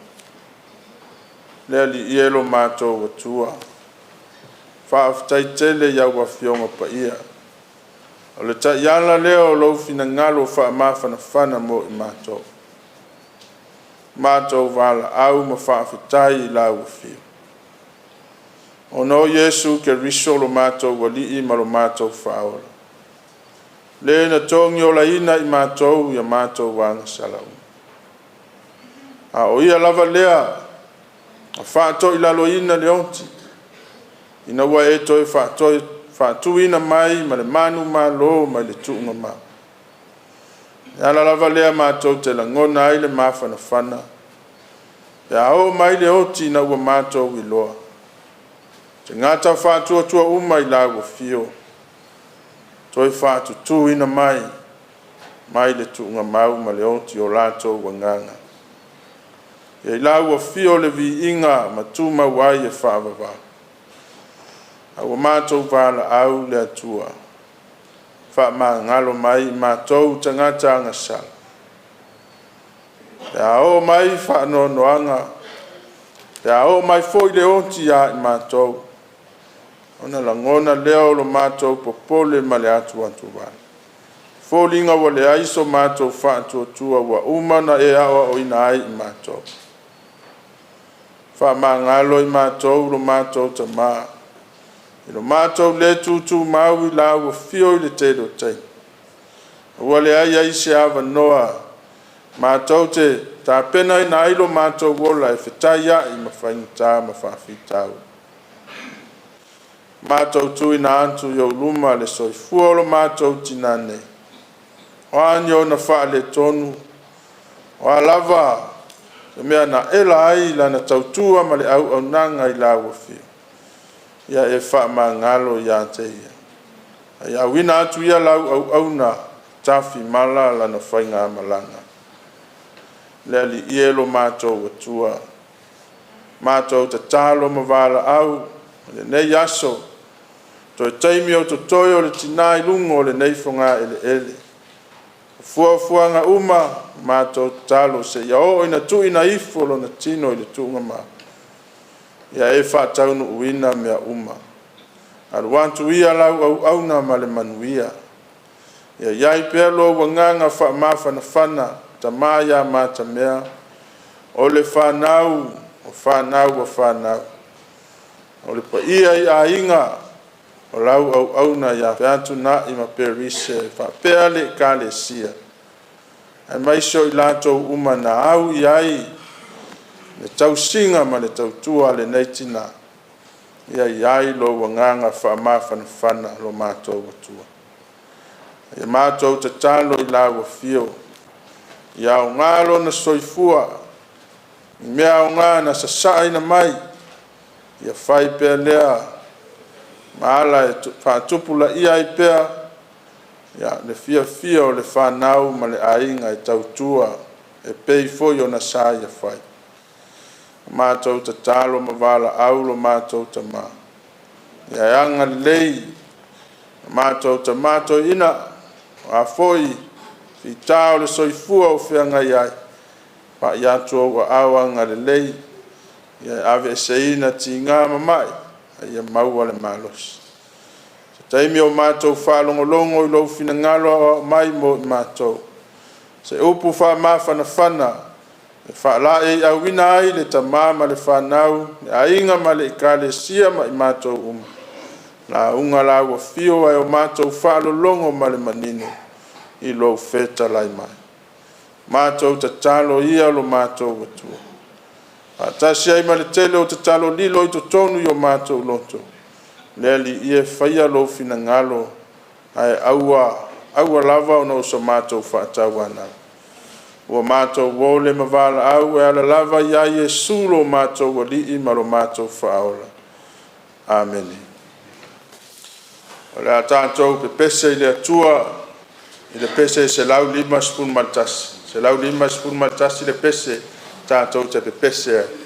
Le Alii e lo matou Atua, faafetai tele i au Afioga Paia. O le taiala lea o lou finagalo faamafanafana mo i matou. Matou valaau ma faafetai i lau Afio. Ona o Iesu Keriso lo matou Alii ma lo matou Faaola, le na togiolaina i matou ia matou agasala uma. A o ia lava lea na faatoilaloina le oti, ina ua e toe faatuina mai ma le manumalo mai le tuugamau. O le ala lava lea matou te lagona ai le mafanafana, pe a oo mai le oti ina ua matou iloa. Tagata faatuatua uma i lau afio, toe faatutuina mai, mai le tuugamau ma le oti o latou agaga. Ia i lau afio le viiga ma tumau ai e faavavau. A ua matou valaau le Atua, faamagalo mai i matou tagata agasala. Pe a oo mai faanoanoaga, pe a oo mai foi le oti ia i matou, ona lagona lea o lo matou popole ma le atuatuvale. Foliga ua leai so matou faatuatua ua uma ona e aoaoina ai i matou. Faamagalo i matou lo matou Tama, i lo matou le tutumau i lau afio i le tele o taimi. Ua leai ai se avanoa matou te tapenaina ai lo matou ola e fetaiai ma faigata ma faafitauli. Matou tuuina atu i ou luma le soifua o lo matou tinā nei, o a ni ona faaletonu, o a lava se mea na ela ai lana tautua ma le auaunaga i lau Afio, ia e faamagalo ia te ia. A ia auina atu ia lau auauna tafimala lana faigamalaga. Le Alii e lo matou Atua, matou tatalo ma valaau i lenei aso, toe taimi o totoe o le tina i luga o lenei fogaeleele. O fuafuaga uma, matou tatalo seia oo ina tuuina ifo lona tino i le tuugamau. Ia e faataunuuina mea uma. Alu atu ia lau auauna ma le manuia. Ia i ai pea lou agaga faamafanafana, tama ia matamea, o le fanau, o fanau a fanau. O le paia i aiga, o lau auauna ia Featunai ma Perise faapea le Ekalesia, aemaise o i latou uma na au i ai le tausiga ma le tautua a lenei tina, ia i ai lou agaga faamafanafana lo matou Atua. Ia matou tatalo i lau Afio, ia aoga lona soifua i mea aoga na sasaina mai, ia fai pea lea ma ala e faatupulaia ai pea le fiafia o le fanau ma le aiga e tautua e pei foi ona sa ia fai. Matou tatalo ma valaau lo matou Tama, ia e agalelei lo matou Tama Toeaina, o a foi fita o le soifua o feagai ai, pai atu ou aao agalelei e aveeseina tiga ma mai, a ia maua le malosi. Se taimi o matou faalogologo i lou finagalo aoao mai mo i matou, se upu faamafanafana e faalaeiauina ai le tama ma le fanau, le aiga ma le Ekalesia ma i matou uma, lauga lau Afio ae o matou faalogologo ma le manino i lou fetalai mai. Matou tatalo ia lo matou Atua, faatasi ai ma le tele o tatalo lilo i totonu o matou loto, le Alii e, faia lou finagalo ae aua aua lava ona o matou faatauanau. Ua matou o le ma valaau e ala lava ia Iesu lo matou Alii ma lo matou Faaola. Amene. O le a tatou pepese i le Atua i le pese 151, 151 le pese tatou te pepese ai.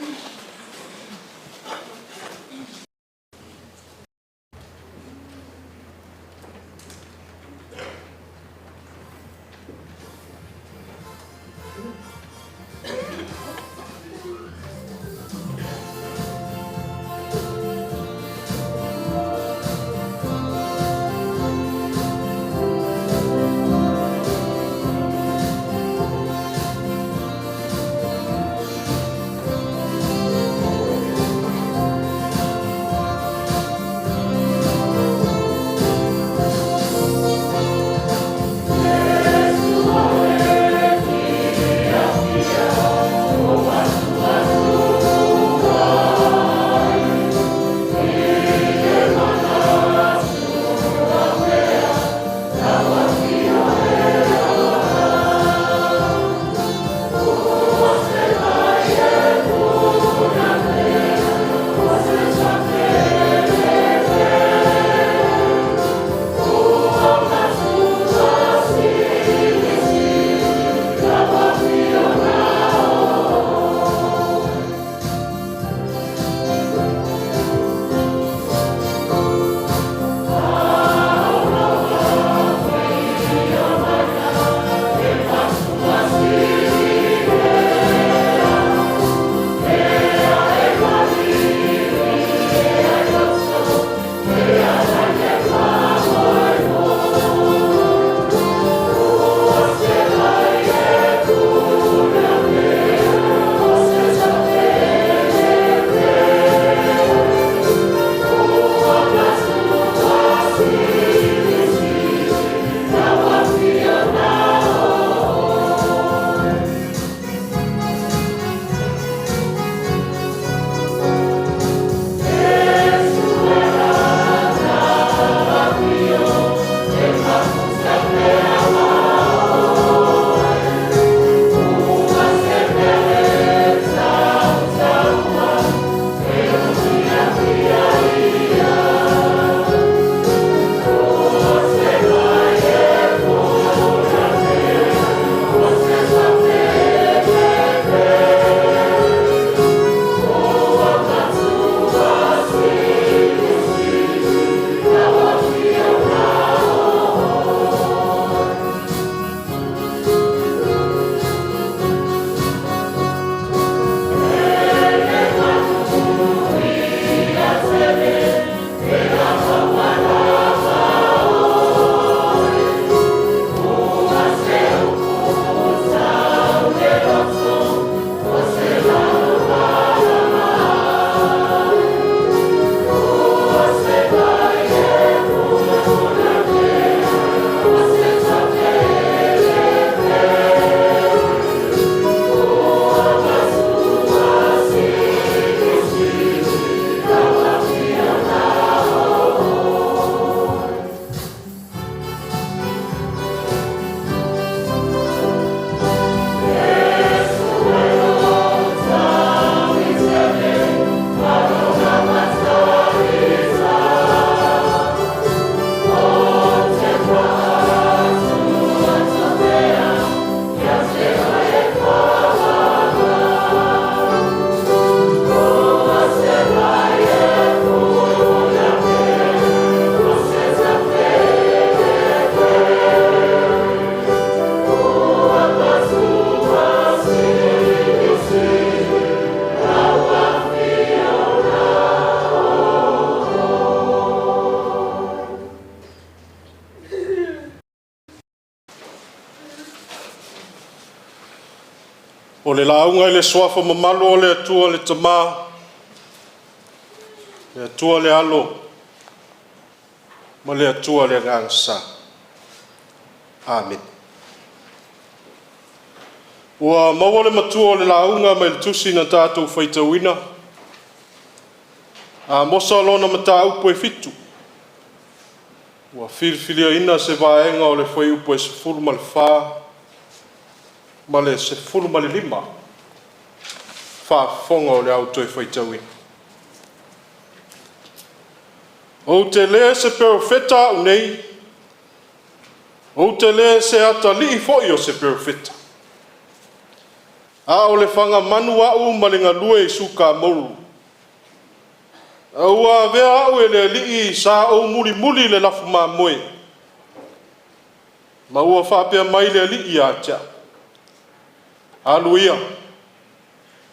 O le lauga i le suafa mamalu o le Atua le Tama, le Atua le Alo, ma le Atua le Agaga Sa. Amene. Ua maua le matua o le lauga mai le tusi na tatou faitauina. Amosa lona mataupu e 7, ua filifiliaina se vaega o le fuaiupu e 14 ma le 15, faafofoga o le au toe faitauina. Ou te le o se perofeta au nei, ou te le o se atalii foi o se perofeta, a o le fagamanu au ma le galue i sukamolu. A ua avea au e le Alii sa ou mulimuli le lafumamoe, ma ua faapea mai le Alii ia te au, alu ia,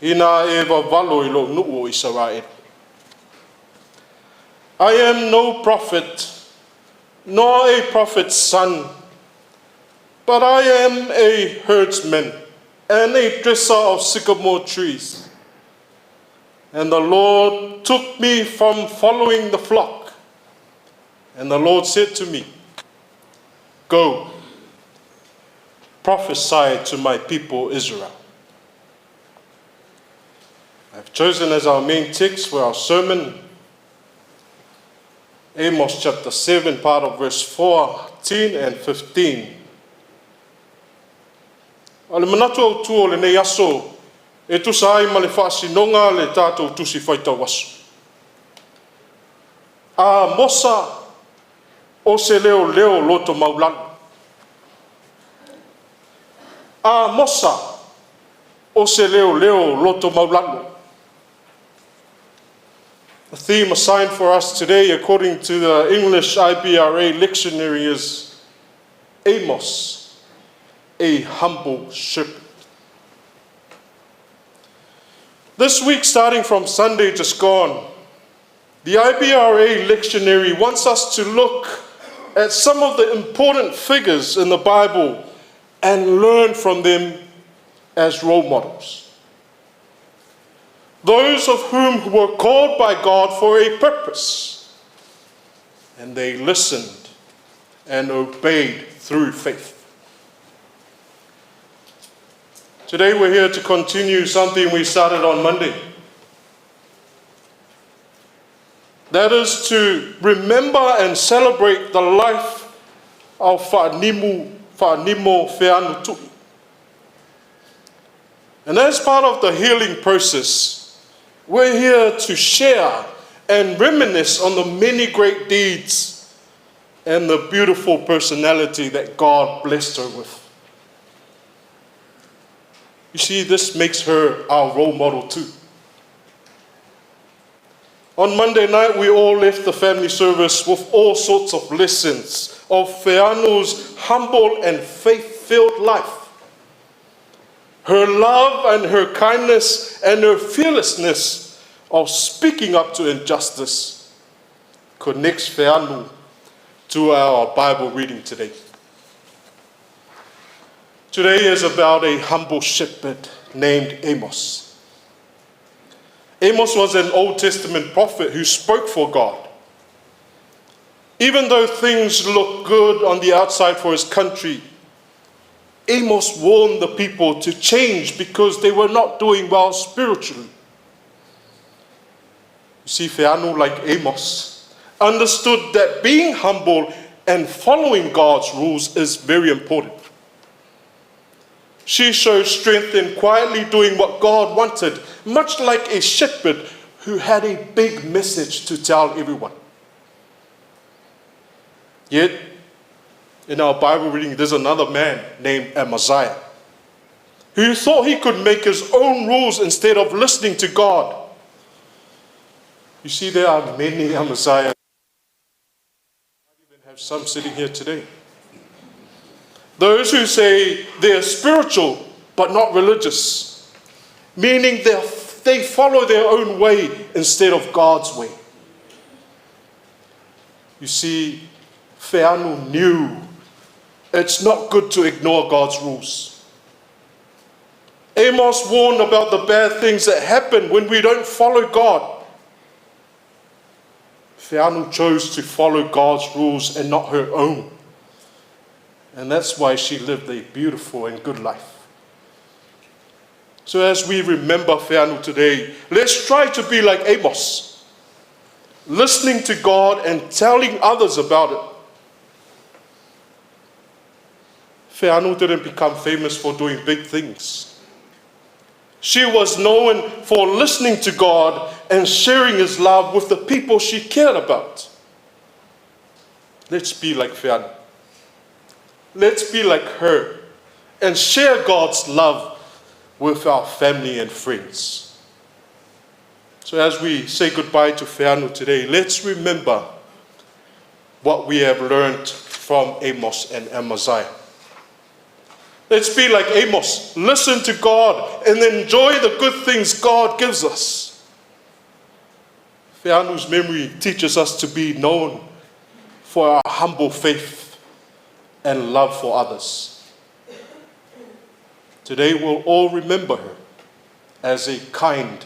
ina e vavalo i lou nuu o Isaraelu. I am no prophet, nor a prophet's son, but I am a herdsman and a dresser of sycamore trees. And the Lord took me from following the flock. And the Lord said to me, "Go, prophesy to my people Israel." I've chosen as our main text for our sermon Amos chapter 7, part of verse 14 and 15. O le manatu autu o lenei aso e tusa ai ma le faasinoga le tatou tusi faitau aso. Amosa o se leo leo loto maulalo. Amosa o se leo leo loto maulalo. The theme assigned for us today, according to the English IBRA lectionary, is Amos, a humble shepherd. This week, starting from Sunday just gone, the IBRA lectionary wants us to look at some of the important figures in the Bible and learn from them as role models. Those of whom were called by God for a purpose, and they listened and obeyed through faith. Today we're here to continue something we started on Monday. That is to remember and celebrate the life of Fa'animu Feanutui. And as part of the healing process, we're here to share and reminisce on the many great deeds and the beautiful personality that God blessed her with. You see, this makes her our role model too. On Monday night, we all left the family service with all sorts of lessons of Feanu's humble and faith-filled life. Her love and her kindness and her fearlessness of speaking up to injustice connects Feanu to our Bible reading today. Today is about a humble shepherd named Amos. Amos was an Old Testament prophet who spoke for God. Even though things looked good on the outside for his country, Amos warned the people to change because they were not doing well spiritually. You see, Feanu, like Amos, understood that being humble and following God's rules is very important. She showed strength in quietly doing what God wanted, much like a shepherd who had a big message to tell everyone. Yet, in our Bible reading, there's another man named Amaziah who thought he could make his own rules instead of listening to God. You see, there are many Amaziah. I even have some sitting here today. Those who say they're spiritual but not religious, meaning they follow their own way instead of God's way. You see, Feanu knew it's not good to ignore God's rules. Amos warned about the bad things that happen when we don't follow God. Feanu chose to follow God's rules and not her own. And that's why she lived a beautiful and good life. So as we remember Feanu today, let's try to be like Amos, listening to God and telling others about it. Feanu didn't become famous for doing big things. She was known for listening to God and sharing His love with the people she cared about. Let's be like Feanu. Let's be like her and share God's love with our family and friends. So as we say goodbye to Feanu today, let's remember what we have learned from Amos and Amaziah. Let's be like Amos, listen to God and enjoy the good things God gives us. Feanu's memory teaches us to be known for our humble faith and love for others. Today we'll all remember her as a kind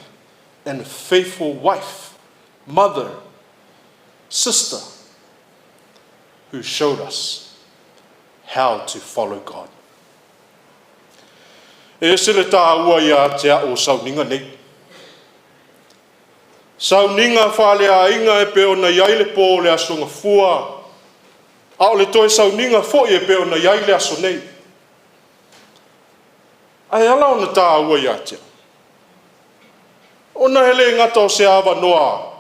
and faithful wife, mother, sister, who showed us how to follow God. E ese le tāua ia te ao o sauniga nei. Sauniga faaleaiga e pei ona i ai le pō o le Aso Gafua, a o le toe sauniga foi e pei ona i ai le aso nei. Ae ala ona tāua ia te au, ona e le gata o se avanoa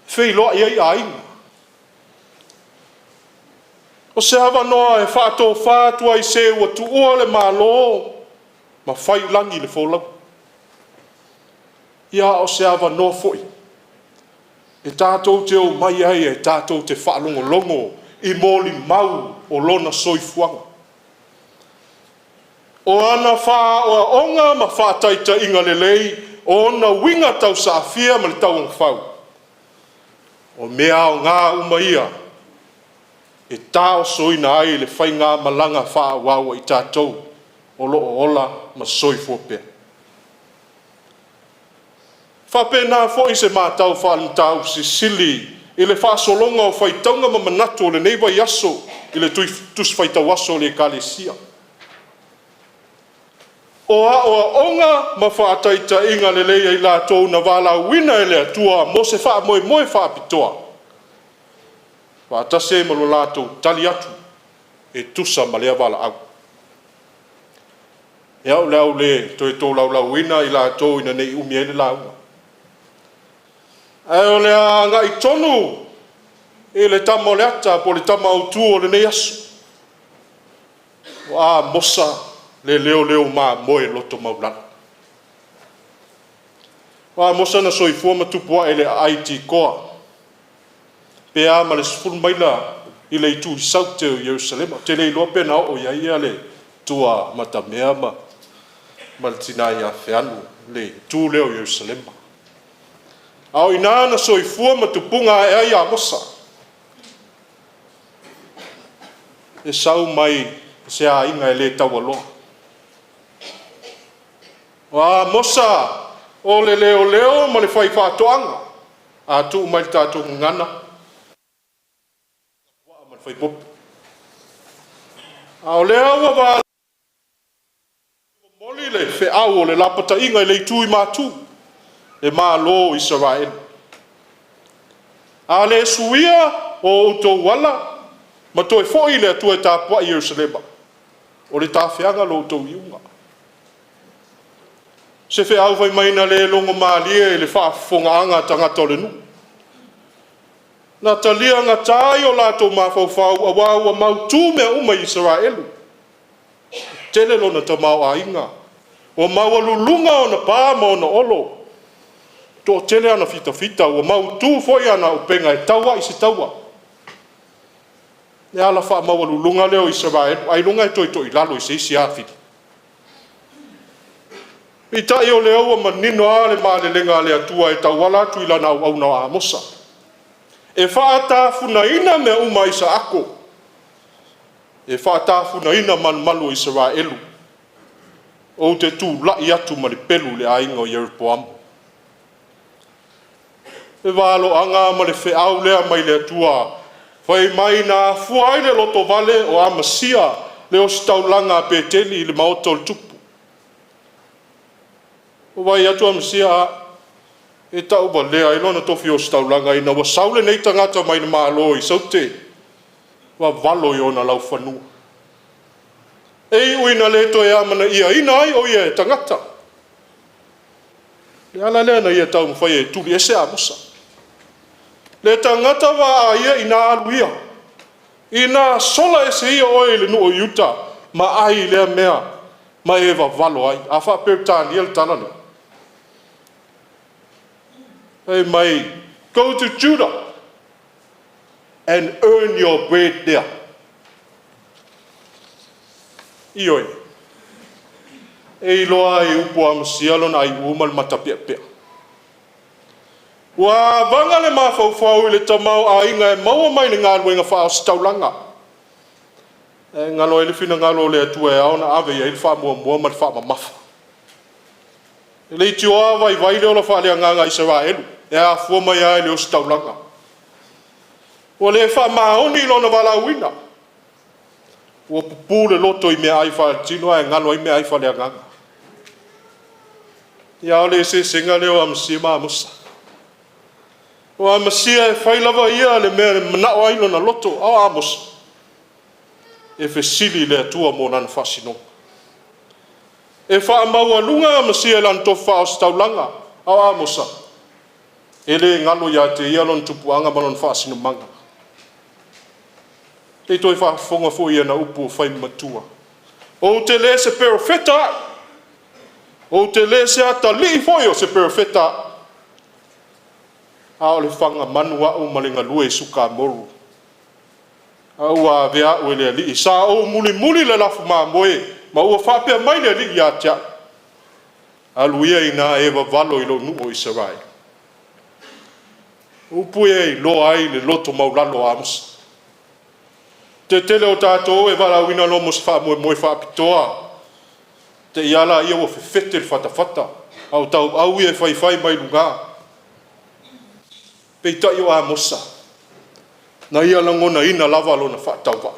e feiloai ai aiga. O se avanoa e faatofā atu ai i se ua tuua le Malo ma fai i lagi le folauga. Ia, a o se avanoa foi e tatou te omai ai e tatou te faalogologo i molimau o lona soifuaga. O ana faaaoaoga ma faataitaiga lelei, o ona uiga tausaafia ma le tauagafau, o mea aoga uma ia e taosoina ai le faigamalaga faaauau a i tatou o lo o ola ma soifua pea. E faapena foi se matau faale-Matautu Silisili i le faasologa o faitauga ma manatu o lenei vaiaso i le Tusi Faitau Aso a le Ekalesia. O aoaoga ma faataitaiga lelei a i latou na valaauina e le Atua mo se faamoemoe faapitoa, faatasi ai ma lo latou tali atu e tusa ma lea valaau. Ia, o le a ou le toe tolaulauina i latou ina ne i umi ai le lauga, ae o le a agai tonu i le tama o le ata po o le tama autu o lenei aso, o Amosa le leoleo mamoe loto maualalo. O Amosa na soifua ma tupu ae i le aai i Tikoa, pe a ma le 10 maila i le itu i saute o Ierusalema. Ou te le iloa pe na oo i ai ia le tua Matamea ma le tina ia Feanu, le itu lea o Ierusalema. A o i ina na soifua ma tupuga ae ai Amosa, e sau mai se aiga e le taualoa. O Amosa o le leoleo ma le faifaatoaga. A tuu mai i le tatou gagana, ma le faipopo. A o lea ua momoli le feau o le lapataiga i le itu i Matu, le Malo o Isaraelu. A le suia o outou ala ma toe foi le Atua e tapuai i Ierusalema, o le tafeaga lo outou iuga. Se feau fai mai na le logomalie i le faafofogaaga a tagata o le nuu. Na talia gata ai o latou mafaufau aua ua mautu mea uma i Isaraelu. E tele lona tamaoaiga, ua maualuluga ona pa ma ona olo, toatele ana fitafita, ua mautu foi ana upega e tau ai se taua. Le ala faamaualuluga lea o Isaraelu, ailoga e toe toilalo i se isi afili. Peitai o lea ua manino lava le malelega a le Atua e tauala atu i lana auauna o Amosa, e faatafunaina mea uma a Isaako, e faatafunaina malumalu o Isaraelu. Ou te tula'i atu ma le pelu i le aiga o Ieropoamo. E valoaga ma le feau lea mai le Atua, fai mai na afua ai le lotovale o Amasia le ositaulaga a Peteli i le maota o le tupu. Ua vaai atu Amasia e tauvalea ai lona tofi ositaulaga ina ua sau lenei tagata mai le Malo i Saute, vavalo i ona laufanua. E iu ina le toe amanaiaina ai o ia e tagata. Le ala lea na ia taumafai e tuliese Amosa. Le tagata vaaia ina alu ia, ina sola ese ia oe i le nuu o Iuta ma ai lea mea ma e vavalo ai. A faa-Peretania le tala lea, fai mai, go to Judah and earn your bread there. Ioe, e iloa ai e upu a Amasia lona aiu ma le matapeapea. Ua avaga le mafaufau i le tamaoaiga e maua mai le galuega faaositaulaga. E galo ai le finagalo o le Atua e ao ona ave i ai le faamuamua ma le faamamafa. E leitioa vaivai le ola faaleagaga a Isaraelu e afua mai lava i le ositaulaga. Ua le faamaoni i lona valaauina. Ua pupu le loto i meaai faaletino ae galo ai meaai faaleagaga. Ia, o le eseesega lea o Amasia ma Amosa. O Amasia e fai lava ia le mea e manao ai lona loto, a o Amosa e fesili i le Atua mo lana faasinoga. E faamaualuga Amasia i lana tofi faa-ositaulaga, a o Amosa e le galo ia te ia lona tupuaga ma lona faasinomaga. Se i toe faafofoga foi i ana upu ua fai matua. Ou te le se perofeta au, ou te le se atalii foi o se perofeta au, a o le fagamanu au ma le galue i sukamoru, a ua avea au e le Alii. Sa ou mulimuli le lafu mamoe, ma ua faapea mai le Alii ia te au, alu ia ina e vavalo i lou nuu o Isaraelu. O upu ia e iloa ai le loto maualalo o Amosa. O le toatele o tatou e valaauina loa mo se faamoemoe faapitoa, te i lava lea ua fefete le fatafata, a o tauau ia e faifai mai luga. Peitai o Amosa, na ia lagonaina lava lona faatauvaa.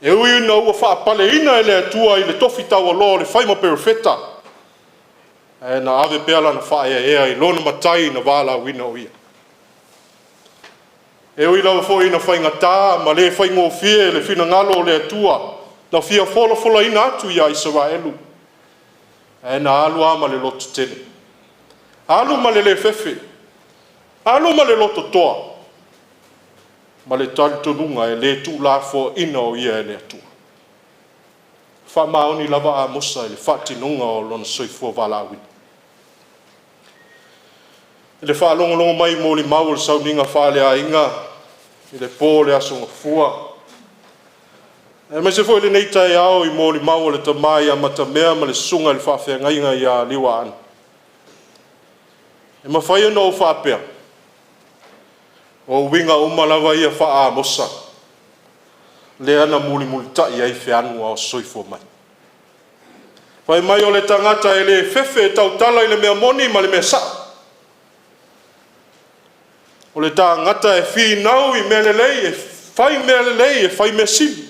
E ui ina ua faapaleina e le Atua i le tofi taualoa o le fai ma perofeta, ae na ave pea lana faaeaea i lona matai na valaauina o ia. E ui lava foi ina faigata ma le faigofie le finagalo o le Atua na fia folafolaina atu ia Isaraelu, ae na alu lava ma le lototele, alu ma le le fefe, alu ma le lototoa, ma le talitonuga e le tuulafoaina o ia e le Atua. Faamaoni lava Amosa i le faatinoga o lona soifua valaauina. I le faalogologo mai i molimau o le sauniga faaleaiga i le po o le Aso Gafua, aemaise foi lenei taeao i molimau a le tama ia Matamea ma le susuga i le faafeagaiga ia Liuaana, e mafai ona ou faapea, o uiga uma lava ia faa-Amosa lea na mulimulitai ai Feanu a o soifua mai. Fai mai o le tagata e le fefe e tautala i le mea moni ma le mea sao. O le tagata e finau i mea lelei, e fai mea lelei, e fai mea sili.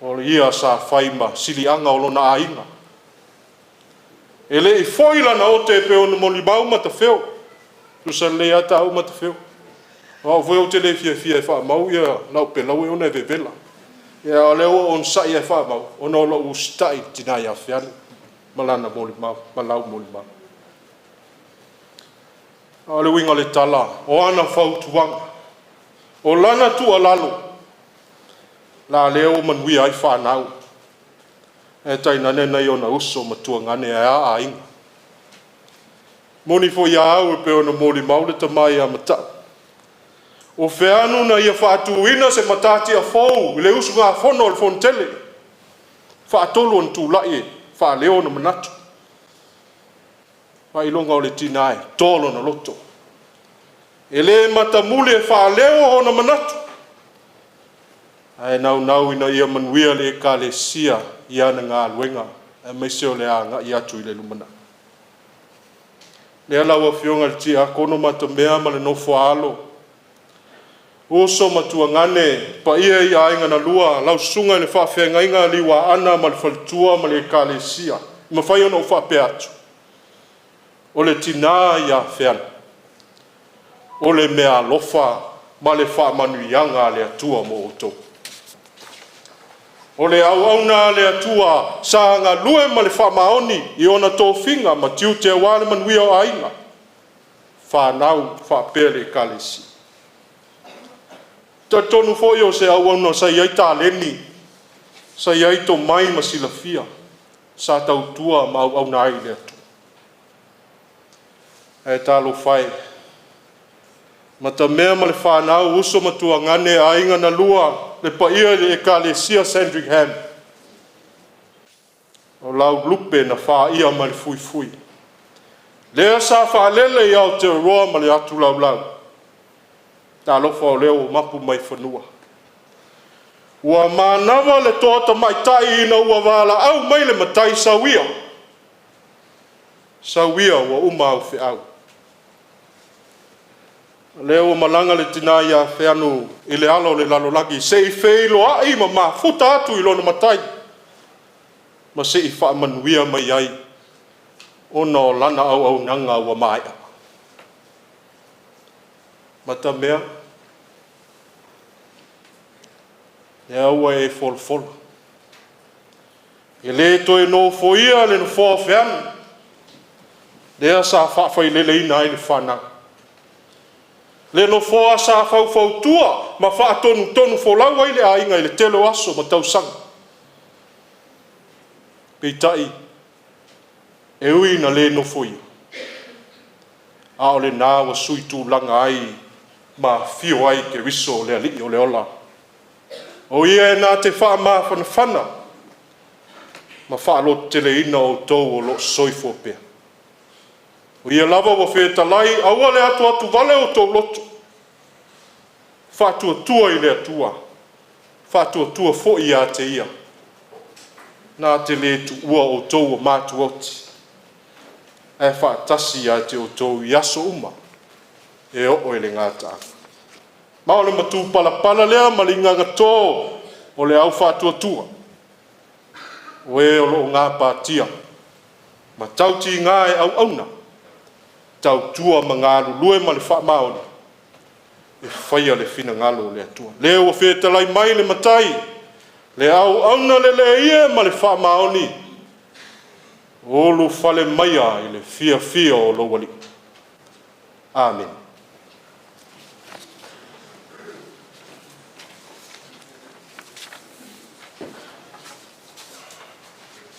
O ia sa fai ma siliaga o lona aiga. E le i foi lana ote e pei ona molimau Matafeo. E tutusa lelei lava tāua Matafeo. O au foi ou te le fiafia e faamau ia lau pelaue ona e vevela. A o lea ua ou onosai lava e faamau ona o lou usitai i le tina ia Feanu ma lana molimau ma lau molimau. A o le uiga o le tala, o ana fautuaga, o lana tuualalo, la lea ua manuia ai fanau, ae tainane nai ona uso ma tuagane ae a aiga. E moni foi a au e pei ona molimau le tama ia Matau, o Feanu na ia faatuina se matatia fou i le usugafono a le Fonotele, faatolu ona tulai e faaleo ona manatu, ailoga o le tina e toa lona loto, e le matamuli e faaleo ona manatu. Ae naunau ina ia manuia le Ekalesia i ana galuega aemaise o le agai atu i le lumanai. Lea lau Afioga i le Tiakono Matamea ma le nofo a alo, uso ma tuagane, paia i aiga na lua, lau susuga i le faafeagaiga Liuaana ma le faletua ma le ekalesia. E mafai ona ou faapea atu, o le tina ia Feano, o le meaalofa ma le faamanuiaga a le Atua mo outou. O le auauna a le Atua sa galue ma le faamaoni i ona tofiga ma tiute aua le manuia o aiga, fanau faapea le Ekalesia. E talitonu foi o se auauna sa i ai taleni, sa i ai tomai ma silafia sa tautua ma auauna ai i le Atua. Ae talofa e, matamea ma le fanau, uso ma tuagane, aiga na lua, le paia i le Ekalesia Sandringham, o lau lupe na faia mai le fuifui, lea sa faalele i Aotearoa ma le atu laulau. Talofa o lea ua mapu mai i fanua. Ua manava le toa tamaitai ina ua valaau mai le Matai, sau ia, sau ia ua uma au feau. O lea ua malaga le tina ia Feano i le ala o le lalolagi se i feiloai ma mafuta atu i lona Matai ma se i faamanuia mai ai ona o lana auaunaga ua maea. Matamea, lea ua e folafola, e le toe nofoia le nofoa o Feano, lea sa faafaileleina ai le fanau, le nofoa sa faufautua ma faatonutonufolau ai le aiga i le tele o aso ma tausaga. Peitai, e ui ina le nofoia, a o lena ua sui tulaga ai ma afio ai Keriso o le Alii o le ola. O Ia e na te faamafanafana ma faalototeleina outou o lo o soifua pea. O Ia lava ua fetalai, aua le atuatuvale o outou loto, faatuatua i le Atua, faatuatua foi ia te Ia, na te le tuua outou ua matuaoti, ae faatasi ia te outou i aso uma e oo i le gataaga. Ma o le matupalapala lea ma le igagato o le aufaatuatua, o e o lo o gapatia ma tautiga e auauna, tautua ma galulue ma le faamaoni e faia le finagalo o le Atua. Le ua fetalai mai le Matai, le auauna lelei e ma le faamaoni, ulufale maia i le fiafia o lou Alii. Amene.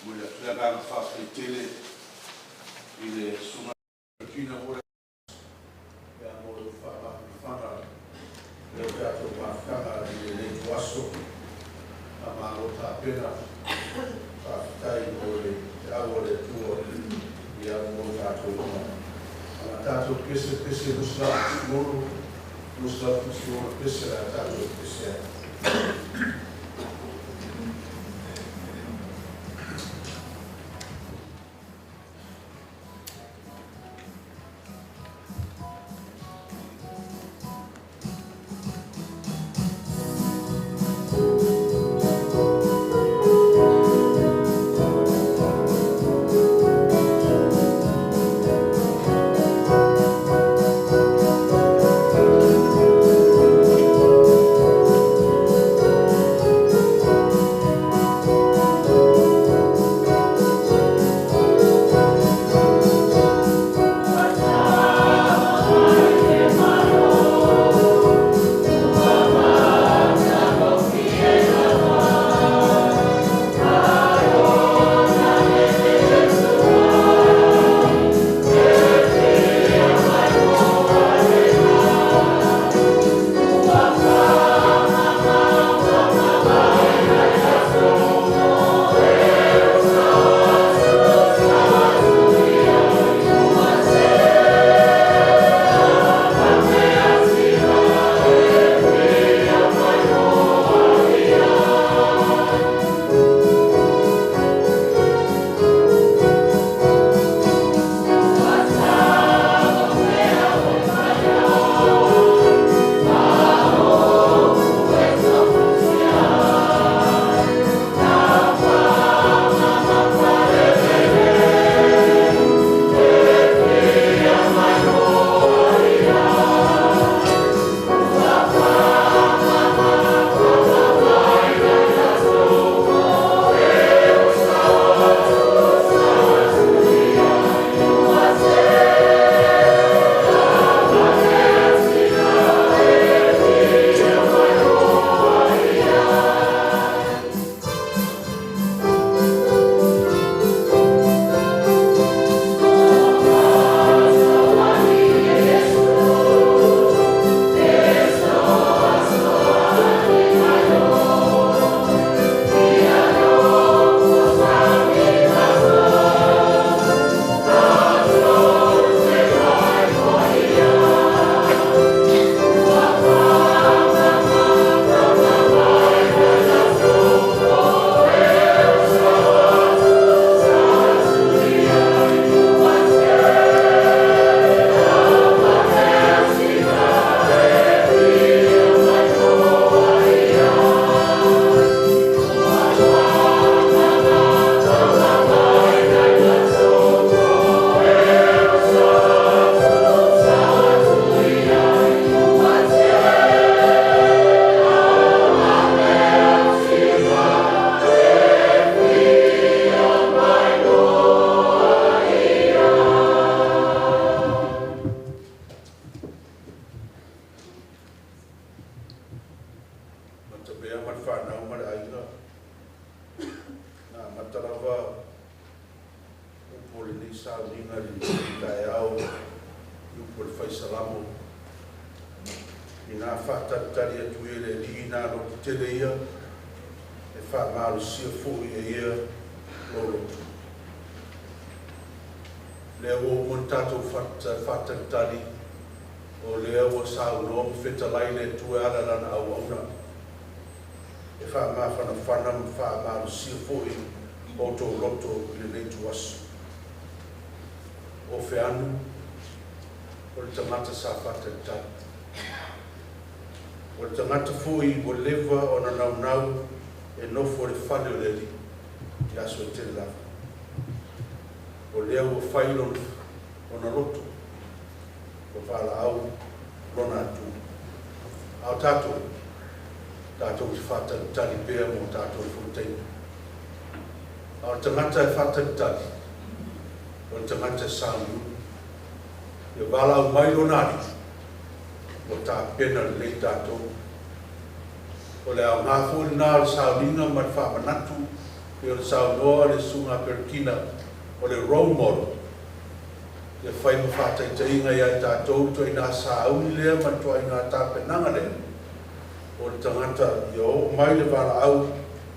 Momoli atu le agaga faafetai tele i le Susuga Regina Wallace mo lou faamafanafanaga i le tatou mafutaga i lenei ituaso. Faamalo tapena, faafetai mo le feau a le Atua mo tatou uma. A o le tatou pese, pese 276, 276 pese o le a tatou pese ai. Matamea ma le fanau ma le aiga. Na amata lava upu o lenei sauniga i le taeao i upu o le faisalamo. Ina faatalitali atu ia le Alii na lototele ia, e faamalosia foi e ia lou loto. Lea ua uma ona tatou faatalitali, o lea ua saunoa ma fetalai le Atua e ala i Lana auauna, e faamafanafana ma faamalosia foi outou loto i lenei ituaso. O Feanu, o le tagata sa faatalitali. O le tagata foi ua leva ona naunau e nofo i le fale o le Alii i aso e tele lava. O lea ua fai lona loto, ua valaau lona Atua. A o tatou, tatou te faatalitali pea mo tatou foi taimi. A o le tagata e faatalitali, o le tagata e sauniuni. Ia valaau mai lona Alii, ua tapena lelei tatou. O le aoga foi lena o le sauniga ma le faamanatu pei ona saunoa le susuga a Perekina, o le role model, ia fai ma faataitaiga ia i tatou ituaiga sauni lea ma le ituaiga tapenaga lea, o le tagata ia oo mai le valaau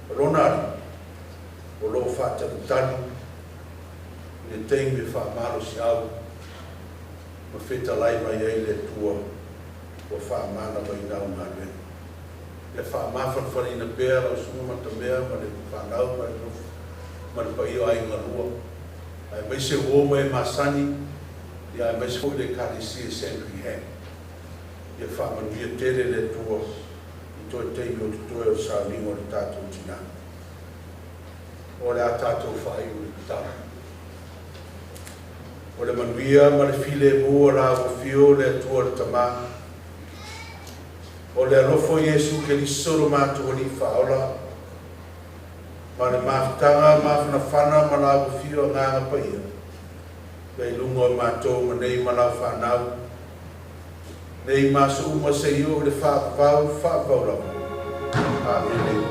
o lona Alii, o lo o faatalitali i le taimi e faamalosiau ma fetalai mai ai le Atua ua faamanavaina au galuega. Ia faamafanafanaina pea lau susuga Matamea ma le fanau ma le nofo ma le paia o aiga lua, aemaise uo ma e masani, ia aemaise foi le Ekalesia i Sandringham. Ia faamanuia tele le Atua i toe taimi o totoe o le sauniga o le tatou tinā. O le a tatou faaiu i le tatalo. O le manuia ma le filemu o la ua afio le Atua le Tama, o le alofa o Iesu Keriso lo matou Alii Faaola, ma le mafutaga mafanafana ma la ua afio Agaga Paia, ia i luga o matou ma nei ma lau fanau, nei ma aso uma seia oo i le faavavau faavavau lava. Amene.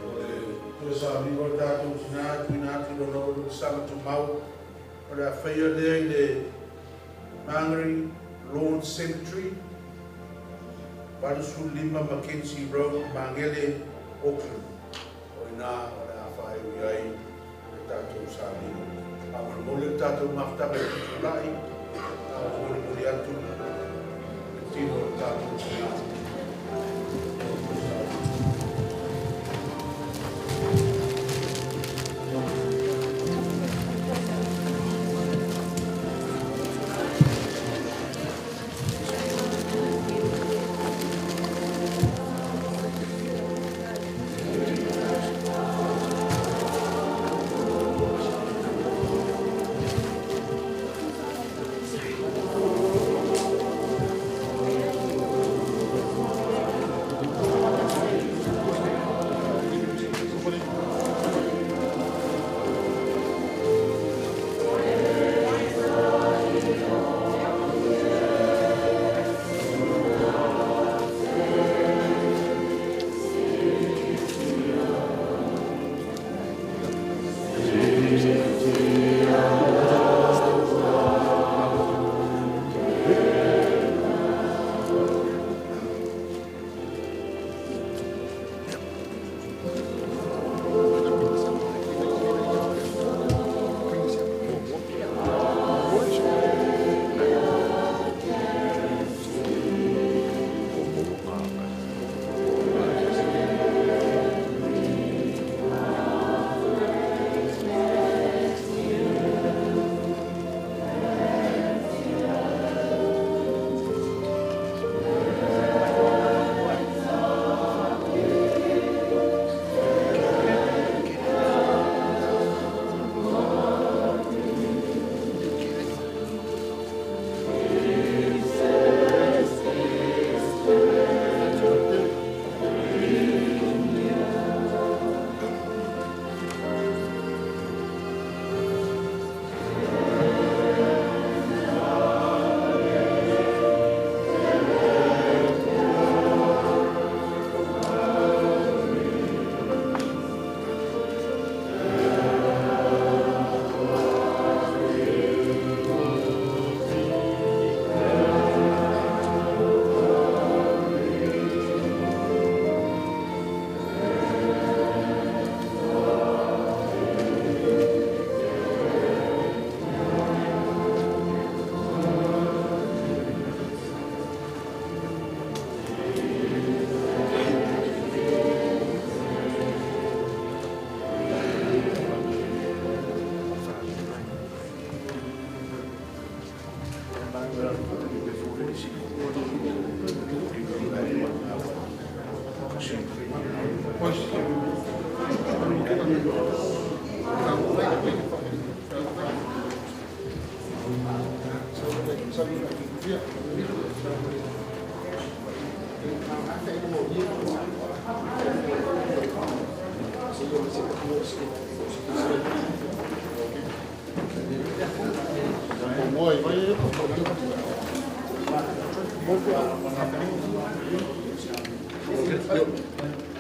O le toe sauniga o le tatou tinā tuuina atu i lona uluai tumau, o le a faia lea i le Mangere Lawn Cemetery, 85 Mackenzie Road, Mangere, Auckland. O ina o le a faaiu i ai le tatou sauniga. Faamolemole le tatou mafutaga i tutulai, a o molimoli atu le tino o le tatou tinā.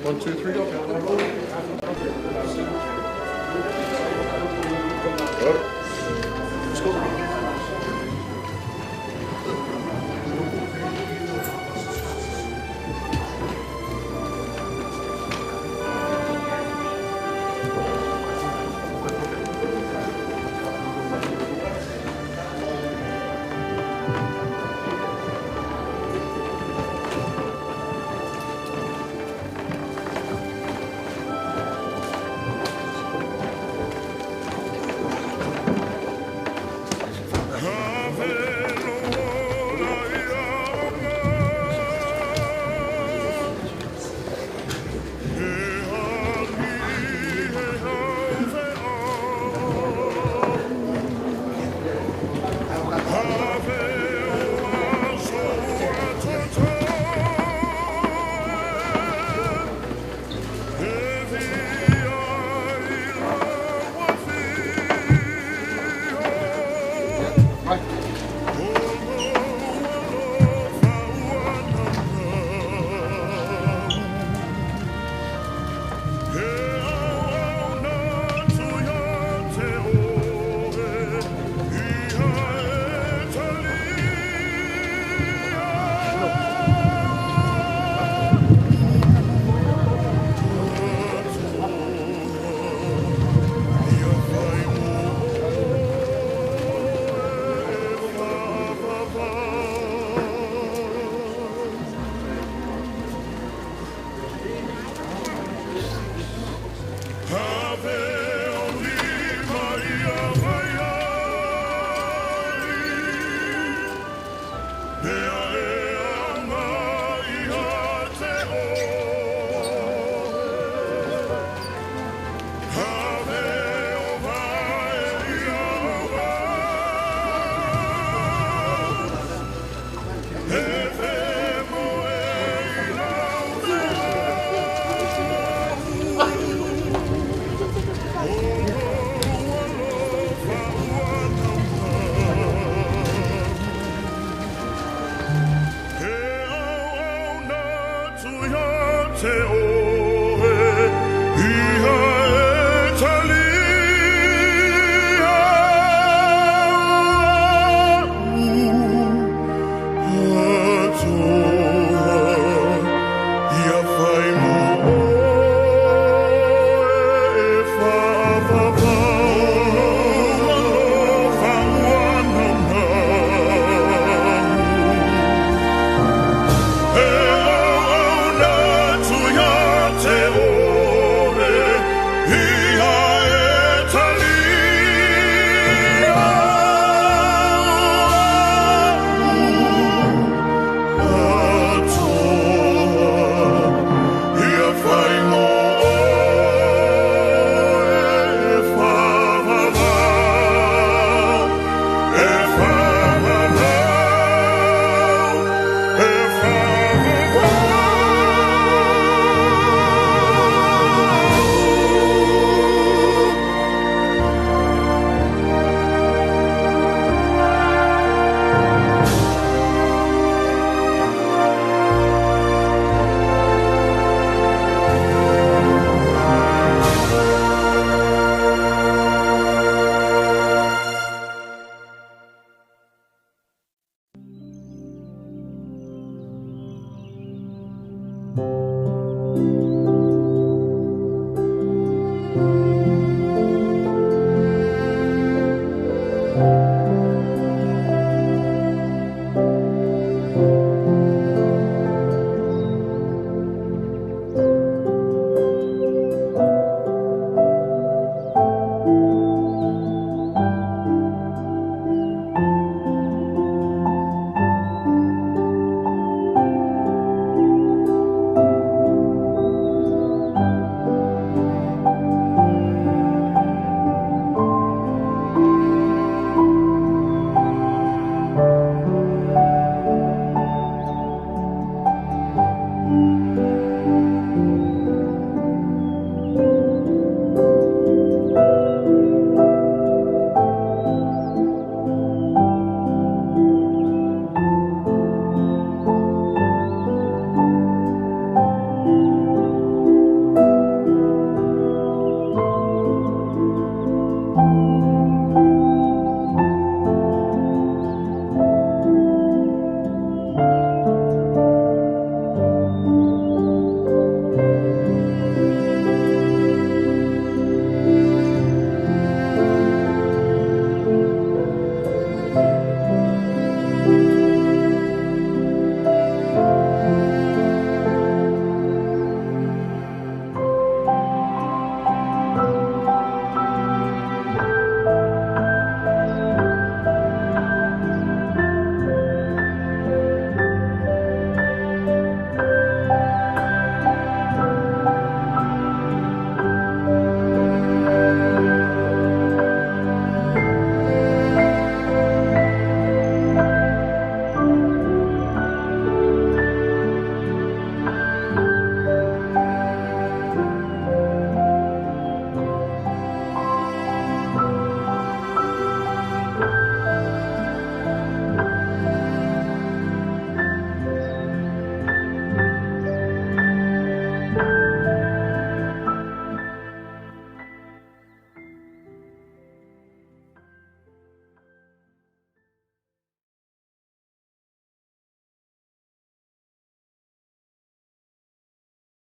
One, two, three, go.